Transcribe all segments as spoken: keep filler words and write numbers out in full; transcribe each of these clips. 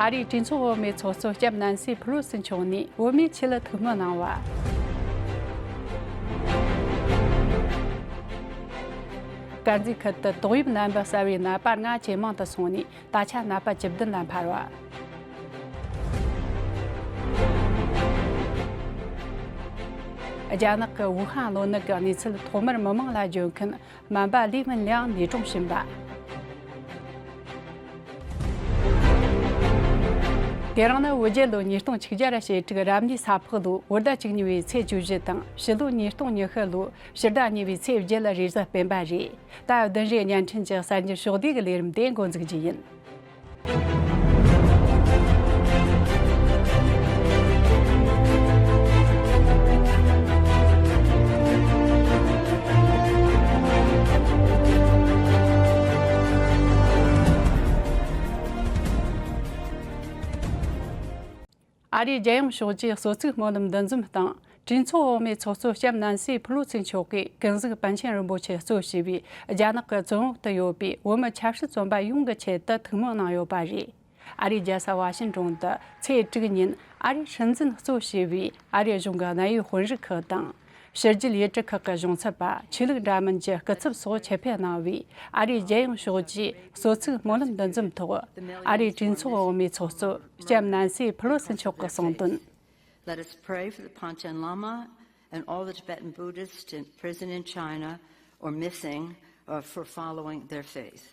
ཨ་རིའི་གྲོས་ཚོགས་འོས་མི་ཚོགས་གཙོ་ལྕམ་ནན་སི་ཕུ་ལོ་སི་མཆོག་ནས་བོད་མིའི་ཆོས་ལུགས་ཐུགས་སྨོན་གནང་བ། དཀར་མཛེས་ཁུལ་དུ་ཏོག་དབྱིབས་ནད་འབུ་གསར་བའི་ནད་པ་ལྔ་ཇེ་མང་དུ་སོང་ནས་ད་ཆ་ནད་པ་བཅུ་བདུན་ལ་འཕར་བ། རྒྱ་ནག་གི་ཝུ་ཧན་གློ་ནད་ཀྱི་གནས་ཚུལ་ཐོག་མར་མི་མང་ལ་བརྗོད་མཁན་སྨན་པ་ལི་ཝུན་ལིའང་ནད་གྲོངས་ཕྱིན་པ། དེ་རིང་ནི་བོད་རྒྱལ་ལོ་ཉིས་སྟོང་ཆིག་བརྒྱ་ཞེ་དྲུག་རབ་གནས་ས་ཕག་ལོའི་བོད་ཟླ་བཅུ་གཉིས་པའི་ཚེས་བཅུ་བཞི་དང་ཕྱི་ལོ་ཉིས་སྟོང་ཉི་ཤུ་ལོའི་ཕྱི་ཟླ་གཉིས་པའི་ཚེས་བརྒྱད་ལ་རེས་གཟའ་སྤེན་པ་རེད། ད་བདུན་རེ་བརྙན་འཕྲིན་གྱི་གསར་འགྱུར་ཕྱོགས་བསྡུས་ཀྱི་ལས་རིམ་དེ་འགོ་འཛུགས་རྒྱུ་ཡིན། ཨ་རིའི་རྒྱལ་ཡོངས་ཕྱོགས་ཀྱི་གསོལ་ཚིགས་སྨོན་ལམ་འདུ་འཛོམས་སྟེང་གྲོས་ཚོགས་འོག་མའི་ཚོགས་གཙོ་ལྕམ་ནན་སི་ཕུ་ལོ་སི་མཆོག་གིས་ཀུན་གཟིགས་པཎ་ཆེན་རིན་པོ་ཆེ་གཙོས་བྱས་པའི་རྒྱ་ནག་གི་བཙོན་འོག་ཏུ་ཡོད་པའི་བོད་མི་ཆབ་སྲིད་བཙོན་པ་ཡོངས་ཀྱི་ཆེད་དུ་ཐུགས་སྨོན་གནང་ཡོད་པ་རེད། ཨ་རིའི་རྒྱལ་ས་ཝ་ཤིན་ཀྲོན་དུ་ཚེས་དྲུག་ཉིན་ཨ་རིའི་སྲིད་འཛིན་གཙོས་བྱས་པའི་ཨ་རིའི་གཞུང་གི་གནད་ཡོད་དཔོན་རིགས་ཁག་དང་། ཕྱི་རྒྱལ་ཡུལ་གྲུ་ཁག་གི་གཞུང་ཚབ་པ། ཆོས་ལུགས་འདྲ་མིན་གྱི་སྐུ་ཚབ་སོགས་ཆེད་ཕེབས་གནང་བའི་ཨ་རིའི་རྒྱལ་ཡོངས་ཕྱོགས་ཀྱི་གསོལ་ཚིགས་སྨོན་ལམ་འདུ་འཛོམས་ཐོག་ཨ་རིའི་གྲོས་ཚོགས་འོག་མའི་ཚོགས་གཙོ་ལྕམ་ནན་སི་ཕུ་ལོ་སི་མཆོག་གིས་གསུངས་དོན། Let us pray for the Panchen Lama and all the Tibetan Buddhists in prison in China or missing uh, for following their faith.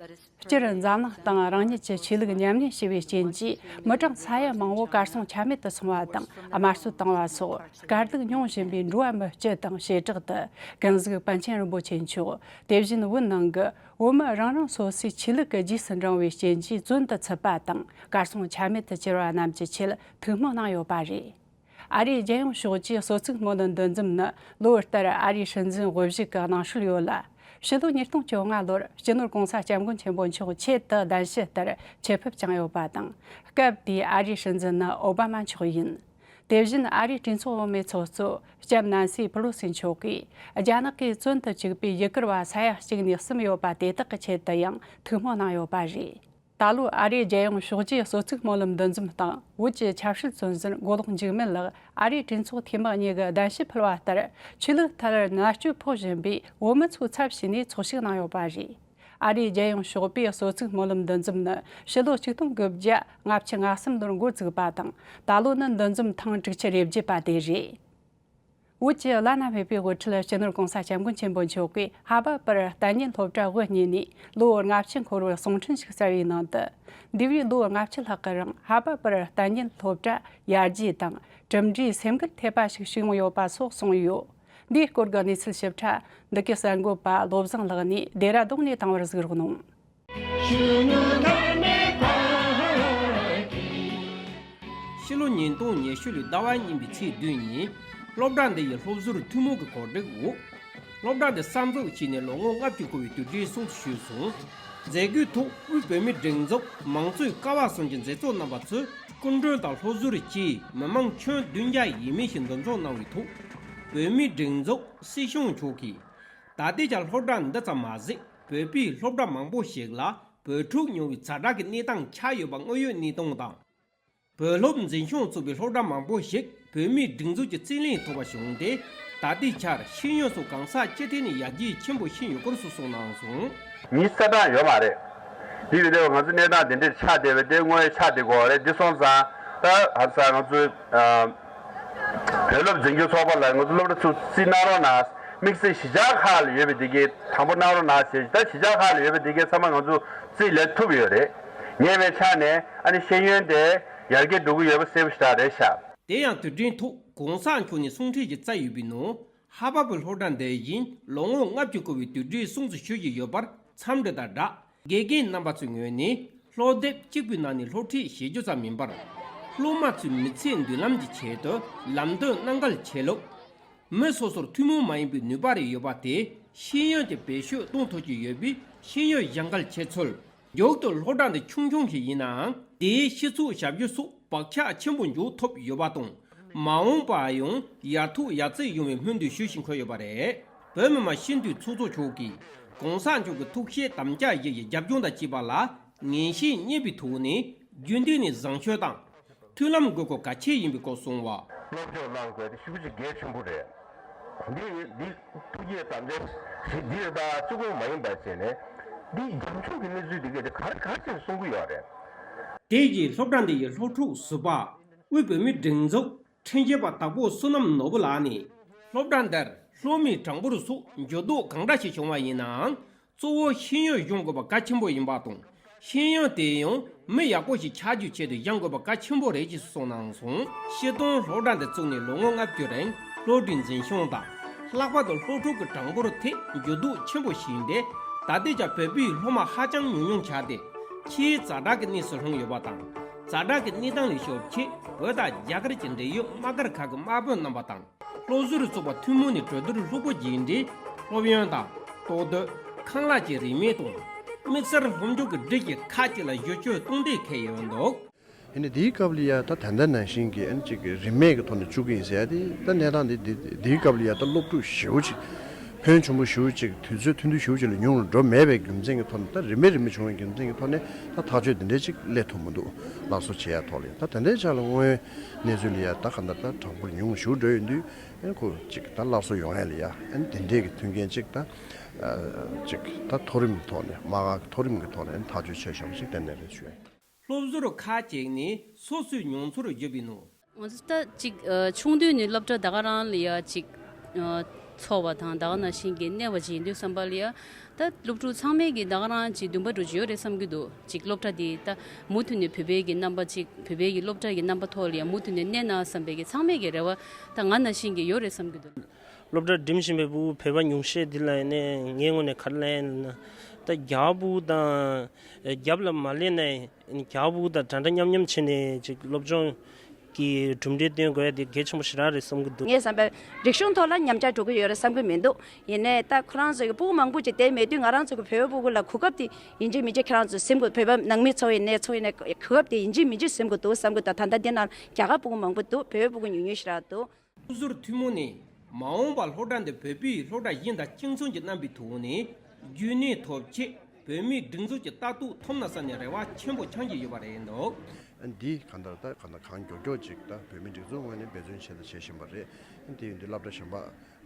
Let us pray སྤྱིར་འཛམ་གླིང་སྟེང་རང་ཉིད་ཀྱི་ཆོས་ལུགས་ཉམས་ལེན་བྱས་པའི་རྐྱེན་གྱིས་མི་གྲངས་ས་ཡ་མང་བོ་གར་སོང་ཆ་མེད་དུ་སོང་བ་དང་དམར་གསོད་བཏང་བ་སོགས་དཀའ་སྡུག་མྱོང་བཞིན་པའི་འགྲོ་བ་མི་སྤྱི་དང་བྱེ་བྲག་ཏུ་ཀུན་གཟིགས་པཎ་ཆེན་རིན་པོ་ཆེ་མཆོག་དེ་བཞིན་བོད་ནང་གི་བོད་མི་རང་རང་སོ་སོའི་ཆོས་ལུགས་ཀྱི་རྗེས་སུ་འབྲང་བའི་རྐྱེན་གྱིས་བཙོན་དུ་ཚུད་པ་དང་གར་སོང་ཆ་མེད་དུ་གྱུར་བ་རྣམས་ཀྱི་ཆེད་ཐུགས་སྨོན་གནང་ཡོད་པ་རེད། ཨ་རིའི་རྒྱལ་ཡོངས་ཕྱོགས་ཀྱི་གསོལ་ཚིགས་སྨོན་ལམ་འདུ་འཛོམས་ནི་ལོ་ལྟར་ཨ་རིའི་སྲིད་འཛིན་དབུ་བཞུགས་ཀྱི་གནང་སྲོལ་ཡོད་ལ། ཕྱི་ལོ་ཉིས་སྟོང་བཅོ་ལྔ་ལོར་སྤྱི་ནོར་༸གོང་ས་༸སྐྱབས་མགོན་ཆེན་པོ་མཆོག་ཆེད་དུ་གདན་ཞུ་ལྟར་ཆེད་ཕེབས་བསྐྱངས་ཡོད་པ་དང་། སྐབས་དེའི་ཨ་རིའི་སྲིད་འཛིན་ནི་ཨོ་བྷ་མ་མཆོག་ཡིན། དེ་བཞིན་ཨ་རིའི་གྲོས་ཚོགས་འོག་མའི་ཚོགས་གཙོ་ལྕམ་ནན་སི་ཕུ་ལོ་སི་མཆོག་གིས་རྒྱ་ནག་གིས་བཙོན་དུ་བཅུག་པའི་ཡུ་གུར་བ་ས་ཡ་གཅིག་ནས་གསུམ་ཡོད་པ་དེ་དག་གི་ཆེད་དུ་ཡང་ཐུགས་སྨོན་གནང་ཡོད་པ་རེད། ད་ལོ་ཨ་རིའི་རྒྱལ་ཡོངས་ཕྱོགས་ཀྱི་གསོལ་ཚིགས་སྨོན་ལམ་འདུ་འཛོམས་སྟེང་བོད་ཀྱི་ཆབ་སྲིད་བཙོན་ཟུར་མགོ་ལོག་འཇིགས་མེད་ལགས་ཨ་རིའི་གྲོས་ཚོགས་འཐུས་མི་གཉིས་ཀྱི་གདན་ཞུ་ཕུལ་བ་ལྟར་ཆོས་ལུགས་ཐད་མནར་གཅོད་ཕོག་བཞིན་པའི་བོད་མི་ཚོའི་ཚབ་བྱས་ནས་ཚོགས་ཞུགས་གནང་ཡོད་པ་རེད། ཨ་རིའི་རྒྱལ་ཡོངས་ཞོགས་པའི་གསོལ་ཚིགས་སྨོན་ལམ་འདུ་འཛོམས་ནི་ཕྱི་ལོ་ཆིག་སྟོང་དགུ་བརྒྱ་ལྔ་བཅུ་ང་གསུམ་ལོར་འགོ་བཙུགས་པ་དང་ད་ལོ་ནི་འདུ་འཛོམས་ཐེངས་དྲུག་ཅུ་རེ་བརྒྱད་པ་དེ་རེད། བོད་ཀྱི་བླ་ན་མེད་པའི་དབུ་ཁྲིད་སྤྱི་ནོར་༸གོང་ས་༸སྐྱབས་མགོན་ཆེན་པོ་མཆོག་གིས་ཧ་བ་པུར་གཏན་ཉིན་སློབ་གྲྭ་དབུ་བརྙེས་ནས་ལོ་ལྔ་བཅུ་འཁོར་བར་གསུང་འཕྲིན་ཞིག་སྩལ་བའི་ནང་དུ། འདས་པའི་ལོ་ལྔ་བཅུ་ལྷག་གི་རིང་ཧ་བ་པུར་གཏན་ཉིན་སློབ་གྲྭ་ཡར་རྒྱས་དང་གྲུབ་འབྲས་སེམས་འགུལ་ཐེབས་པ་ཞིག་བྱུང་ཡོད་པ་སོགས་གསུངས་ཡོད། འདིའི་སྐོར་གྱི་གནས་ཚུལ་ཞིབ་ཕྲ་འདི་གའི་གསར་འགོད་པ་བློ་བཟང་ལགས་ནས་ལྡེ་ར་ལྡུན་ནས་བཏང་བར་གཟིགས་རོགས་གནང་། ཕྱི་ལོ་ཉིས་སྟོང་ཉི་ཤུ་ལོའི་ཟླ་བ་གཉིས་པའི་ཚེས་བདུན་ཉིན་སློབ་གྲྭ་འདི་ཡི་སློབ་ཟུར་ཐུན་མོང་གི་གོ་སྒྲིག་འོག་སློབ་གྲྭ་འདི་གསར་འཛུགས་བྱས་ནས་ལོ་ངོ་ལྔ་བཅུ་འཁོར་བའི་དུས་དྲན་སྲུང་བརྩི་ཞུས་སོང་། མཛད་སྒོའི་ཐོག་དབུས་བོད་མིའི་སྒྲིག་འཛུགས་མང་གཙོའི་ཀ་བ་གསུམ་གྱི་མཛད་གཙོ་རྣམ་པ་ཚོས་སྐུ་མགྲོན་དང་སློབ་ཟུར་བཅས་མི་མང་ཁྱོན་བདུན་བརྒྱ་ཡས་མས་ཤིག་འདུ་འཛོམས་གནང་བའི་ཐོག་བོད་མིའི་སྒྲིག་འཛུགས་སྲིད་སྐྱོང་མཆོག་གིས། ད་ལྟའི་ཆར་སློབ་གྲྭ་འདི་ཙམ་མ་ཟད་བོད་པའི་སློབ་གྲྭ་མང་པོ་ཞིག་ལ་བོད་ཕྲུག་ཉུང་བའི་ཛ་དྲག་གི་གནས་སྟངས་ཆགས་ཡོད་པ་དངོས་ཡོད་གནས་སྟངས་དང་། བོད་སློབ་འཛིན་སྐྱོང་ཚུགས་པའི་སློབ་གྲྭ་མང་པོ་ཞིག་བོད་མིའི་སྒྲིག་འཛུགས་ཀྱི་རྩིས་ལེན་ཐོབ་པ་བྱུང་སྟེ། ད་ལྟའི་ཆར་ཤེས་ཡོན་སོགས་གང་ས་ཅི་ཐད་ནས་ཡར་རྒྱས་ཆེན་པོ་ཕྱིན་ཡོད་སྐོར་སོགས་གསུངས་གནང་སོང་། མིའི་རྩ་གྲངས་ཡོད་མ་རེད། དེ་ཡོད་དུས་ང་ཚོ་གནས་སྟངས་དེ་འདྲར་ཆགས་བསྡད་པ་དེ་དངོས་ཡོད་ཆགས་བསྡད་ཀྱི་ཡོད་རེད། འདི་སོང་ཙང་ད་ཧ་ས་ང་ཚོའི་ཨ་བོད་སློབ་འཛིན་སྐྱོང་ཚོགས་པ་ལ་ང་ཚོ་སློབ་གྲྭ་ཚོ་རྩིས་གནང་རོགས་གནང་། དམིགས་བསལ་གཞིས་ཆགས་ཁག་ལ་ཡོད་པའི་དེ་གའི་དང་པོ་གནང་རོགས་གནང་ཟེར། ད་གཞིས་ཆགས་ཁག་ལ་ཡོད་པའི་དེ་གའི་ཚང་མ་ང་ཚོ་རྩིས་ལེན་ཐུབ་ཡོད་རེད། ཉེ་བའི་ཆ་ནས་ཨ་ནི་ཤེས་ཡོན་དེ་ཡར་རྒྱས་འགྲོ་གི་ཡོད་པ་གསལ་པོ་ཞེ་དྲག་རེད་ཤག་དེ་ཡང་དུས་དྲན་ཐོག་གོང་ས་མཆོག་ནས་གསུང་འཕྲིན་ཞིག་སྩལ་ཡོད་པའི་ནང་། ཧ་བ་པུ་སློབ་གྲྭ་འདི་བཞིན་ལོ་ངོ་ལྔ་བཅུ་འཁོར་བའི་དུས་དྲན་སྲུང་བརྩི་ཞུ་བཞིན་ཡོད་པར་འཚམས་འདྲི་དང་སྦྲགས། དགེ་རྒན་རྣམ་པ་ཚོའི་ངོས་ནས་སློབ་དེབ་གཅིག་པུའི་ནང་ནས་སློབ་ཁྲིད་བྱེད་རྒྱུ་ཙམ་མིན་པར། སློབ་མ་ཚོའི་མི་ཚེའི་མདུན་ལམ་གྱི་ཆེད་དུ་ལམ་སྟོན་གནང་གལ་ཆེ་ལུགས། མི་སོ་སོར་ཐུན་མོང་མ་ཡིན་པའི་ནུས་པ་རེ་ཡོད་པ་དེ་ཤེས་ཡོན་གྱི་བེད་སྤྱོད་གཏོང་ཐུབ་ཀྱི་ཡོད་པས་ཤེས་ཡོན་སྦྱང་གལ་ཆེ་ཚུལ། མཇུག་ཏུ་སློབ་གྲྭ་འདི་ཆུང་ཆུང་ཞིག་ཡིན་ནའང་དེའི་སྤྱི་ཚོགས་ཞབས་ཞུ་སོགས་བག་ཆགས་ཆེན་པོ་འཇོག་ཐུབ་ཡོད་པ་དང་། མ་འོངས་པར་ཡང་ཡར་ཐོག་ཡར་བརྩེགས་ཡོང་བའི་སྨོན་འདུན་ཞུ་བཞིན་འཁོད་ཡོད་པ་རེད། བོད་མི་མང་སྤྱི་འཐུས་ཚོགས་གཙོ་མཆོག་གིས་གོང་ས་མཆོག་གི་ཐུགས་བཞེད་དམ་བཅའ་བཞི་ཡི་རྒྱབ་ལྗོངས་དང་བཅས་པ་ལ་ངེས་ཤེས་རྙེད་པའི་ཐོག་ནས་ རྒྱུན་ལྡན་ནས་བཟང་སྤྱོད་དང་། མཐུན་ལམ་དགོས་མཁོ་གལ་ཆེ་ཡིན་པའི་སྐོར་གསུངས་པ། སློབ་སྦྱོང་གནང་དགོས་དེ་ཤུགས་ཆེ་གལ་ཆེན་པོ་རེད། འདི་འདི་ཐུགས་རྗེ་དམ་བཅའ་ཞིག་འདི་རེད་ད་གཅིག་པོ་མ་ཡིན་པ་བྱས་ནས་འདི་རྒྱབ་ཕྱོགས་ཀྱི་གནས་ཚུལ་འདི་གས་དེ་ག་རེ་ག་རེ་བྱས་གསུང་གི་ཡོད་རེད། དེ་རྗེས་སློབ་གྲྭ་འདི་ཡི་སློབ་ཕྲུག་ཟུར་པ། དབུས་བོད་མིའི་སྒྲིག་འཛུགས་ཁྲིམས་ཞིབ་པ་དྭགས་པོ་བསོད་ནམས་ནོར་བུ་ལགས་ནས། སློབ་གྲྭ་འདིར་སློབ་མའི་གྲངས་འབོར་སོགས་འགྱུར་ལྡོག་གང་འདྲ་ཞིག་བྱུང་བ་ཡིན་ནའང་། གཙོ་བོ་ཤེས་ཡོན་སྦྱོང་དགོས་པ་གལ་ཆེན་པོ་ཡིན་པ་དང་། ཤེས་ཡོན་དེ་ཡང་མི་ཡག་པོ་ཞིག་ཆགས་རྒྱུའི་ཆེད་དུ་སྦྱང་དགོས་པ་གལ་ཆེན་པོ་རེད་ཅེས་གསུངས་གནང་སོང་། སྤྱིར་བཏང་སློབ་གྲྭ་འདི་བཙུགས་ནས་ལོ་ངོ་ལྔ་བཅུ་རིང་སློབ་གྲྭའི་འཛིན་སྐྱོང་དང་། ལྷག་པར་དུ་སློབ་ཕྲུག་གི་གྲངས་འབོར་ཐད་འགྱུར་ལྡོག་ཆེན་པོ་ཕྱིན་ཏེ། ད་ལྟའི་ཆར་བོད་པའི་སློབ་མ་ཧ་ཅང་ཉུང་ཉུང་ཆགས་ཏེ། ཆེས་ཛ་དྲག་གི་གནས་སུ་ལྷུང་ཡོད་པ་དང་། ཛ་དྲག་གི་གནས་སྟངས་ལས་ཤོར་ཆེད་བོད་དང་རྒྱ་གར་གྱི་འབྲེལ་ཡོད་དམག་སྒར་ཁག་གི་དམག་དཔོན་རྣམ་པ་དང་། སློབ་ཟུར་ཚོགས་པ་ཐུན་མོང་ནས་གྲོས་བསྡུར་ལྷུག་པོ་བརྒྱུད་འདི། སློབ་ཡོན་དང་། ལྟོ་སྡོད། ཁང་གླ་བཅས་རིན་མེད་དང་། དམིགས་བསལ་སློབ་འཇུག་གི་སྒྲིག་གཞི་ཁག་ཅིག་ལ་བསྒྱུར་བཅོས་གཏོང་འདོད་འཁེལ་ཡོད་འདུག། ཡིན་ནའི་དེའི་སྐབས་ལ་ཡ་ད་ད་ལྟ་ནང་བཞིན་གྱི་ཨ་ནི་ཅིག་རིན་མེད་ཀྱི་ཐོག་ནས་བཅུག་གི་ཡིན་ཟེར་ཡ་དེ་ད་གནས་སྟངས་དེ་དེ་དེའི་སྐབས་ལ་ཡ་ད་སློབ་ཕྲུག་ཞེ་པོ་ཅིག་ཕོན་ཆེན་པོ་ཞེ་པོ་ཅིག་དུས་ཚོད་ཐུང་ཐུང་ཞེ་པོ་ཅིག་ལ་ཉུང་རུ་འགྲོ་མེད་པའི་རྒྱུ་མཚན་གྱི་ཐོག་ནས་ད་རིན་མེད་རིན་མེད་བྱུང་བའི་རྒྱུ་མཚན་གྱི་ཐོག་ནས་ད་ཐག་གཅོད་དེ་འདྲའི་ཅིག་སླེབས་ཐུབ་མི་འདུག་སླར་གསོ་བྱེད་ཡ་ཐོག་ལ་ད་དེ་འདྲའི་ཆ་ལ་དངོས་ཡོད་གནས་ཚུལ་ལ་ཡ་ད་ག་འདྲ་ད་གྲངས་འབོར་ཉུང་ཞེ་པོ་འགྲོ་ཡོད་དུས་ཨ་ནི་ཁོ་ཅིག་ད་སླར་གསོ་ཡོང་ཡ་ལ་ཡ་ཨ་ནི་དེ་འདྲའི་གི་མཐུན་རྐྱེན་ཅིག་ད་ཅིག་ད་མཐོ་རིམ་གྱི་ཐོག་ནས་དམག་སྒར་གྱི་མཐོ་རིམ་གྱི་ཐོག་ནས་ཨ་ནི་ཐག་གཅོད་བྱས་བཞག་པ་ཞིག་གཏན་ནས་རེད་ཞུ་ཡ་ཡིན། སློབ་ཟུར་ཁག་ཅིག་ནས་སོ་སོའི་མྱོང་ཚོར་བརྗོད་པའི་ནང་། ང་ཚོ་ད་ཅིག་ཨ་ཆུང་དུས་ནས་སློབ་གྲྭ་ད་ག་རང་ལ་ཡ་ཅིག་ཨ་འཚོ་བ་དང་ད་ག་ནང་བཞིན་གྱི་གནས་བ་བྱེད་དུས་བསམ་པ་ལ་ཡ་ད་སློབ་ཕྲུག་ཚང་མས་ཀྱི་ད་ག་རང་ཅིག་འདུན་པ་འགྲོ་རྒྱུ་ཡོད་རེད་བསམ་གྱི་འདུག་ཅིག་སློབ་གྲྭ་དེ་ད་མུ་མཐུད་ནས་བོད་པའི་གི་རྣམ་པ་ཅིག་བོད་པའི་གི་སློབ་གྲྭ་གི་རྣམ་པ་ཐོག་ལ་ཡ་མུ་མཐུད་ནས་གནས་ན་བསམ་པའི་གི་ཚང་མས་ཀྱི་རེ་བ་ད་ང་ནང་བཞིན་གྱི་ཡོད་རེད་བསམ་གྱི་འདུག་སློབ་གྲྭ་འགྲིམ་བཞིན་པའི་ཕྲུ་གུ་བོད་པ་ཉུང་ཤས་འདི་ལ་ཡིན་ནའི་ངའི་ངོས་ནས་ག་རེ་ལབ་ཡིན་ན། ད་རྒྱ་ཕྲུ་གུ་དང་རྒྱབ་ལ་མ་སླེབས་ནའི་རྒྱ་ཕྲུ་གུ་དང་འདྲ་འདྲ་མཉམ་མཉམ་བྱས་ནས་ཅིག་སློབ་སྦྱོང་གི་གྲུབ་འབྲས་སྟོན་དགོས་ཡ་དེ་གལ་ཆེན་པོ་ཞེ་དྲག་རེད་བསམ་གྱི་འདུག་ངས་བསམ་པའི་རིག་གཞུང་ཐོག་ལ་ཉམས་ཆག་འགྲོ་གི་ཡོད་རེད་བསམ་གྱི་མི་འདུག་ཡིན་ནའི་ད་ཁོ་རང་ཚོ་གི་ཕྲུ་གུ་མང་པོ་ཅིག་དེ་མེད་དུས་ང་རང་ཚོ་གི་བོད་པའི་ཕྲུ་གུ་ལ་གོ་སྐབས་དེ་ཡིན་གཅིག་མིན་གཅིག་ཁྱེད་རང་ཚོ་སེམས་གི་བོད་པ་ནང་མི་ཚོ་ཡིན་ནའི་ཚོ་ཡིན་ནའི་གོ་སྐབས་དེ་ཡིན་གཅིག་མིན་གཅིག་སེམས་གི་འདུག་བསམ་གི་འདུག་ད་ད་ལྟ་འདི་ན་རྒྱ་གར་ཕྲུ་གུ་མང་པོ་འདུག་བོད་པའི་ཕྲུ་གུ་ཉུང་ཉུང་ཞེ་དྲག་འདུག་སློབ་ཟུར་ཐུན་མོང་ནས་མ་འོངས་པར་སློབ་གྲྭ་འདི་བོད་པའི་སློབ་གྲྭ་གཞན་དང་གཅིག་མཚུངས་ཀྱི་རྣམ་པའི་ཐོག་ནས་རྒྱུན་གནས་ཐོབ་ཆེད་བོད་མིའི་སྒྲིག་འཛུགས་ཀྱི་ལྟ་རྟོག་ཐོབ་ན་བསམ་ནས་རེ་བ་ཆེན་པོ་འཆང་གི་ཡོད་པ་རེད་འདུག་འདི་གང་ལྟར་ད་གང་ལྟར་གང་མགྱོགས་མགྱོགས་ཅིག་ད་བོད་མིའི་སྒྲིག་འཛུགས་ངོས་ནས་འབད་བརྩོན་བྱས་དང་བྱེད་བཞིན་པ་རེད། དེ་ཡིན་དུས་སློབ་གྲྭ་གཞན་པ་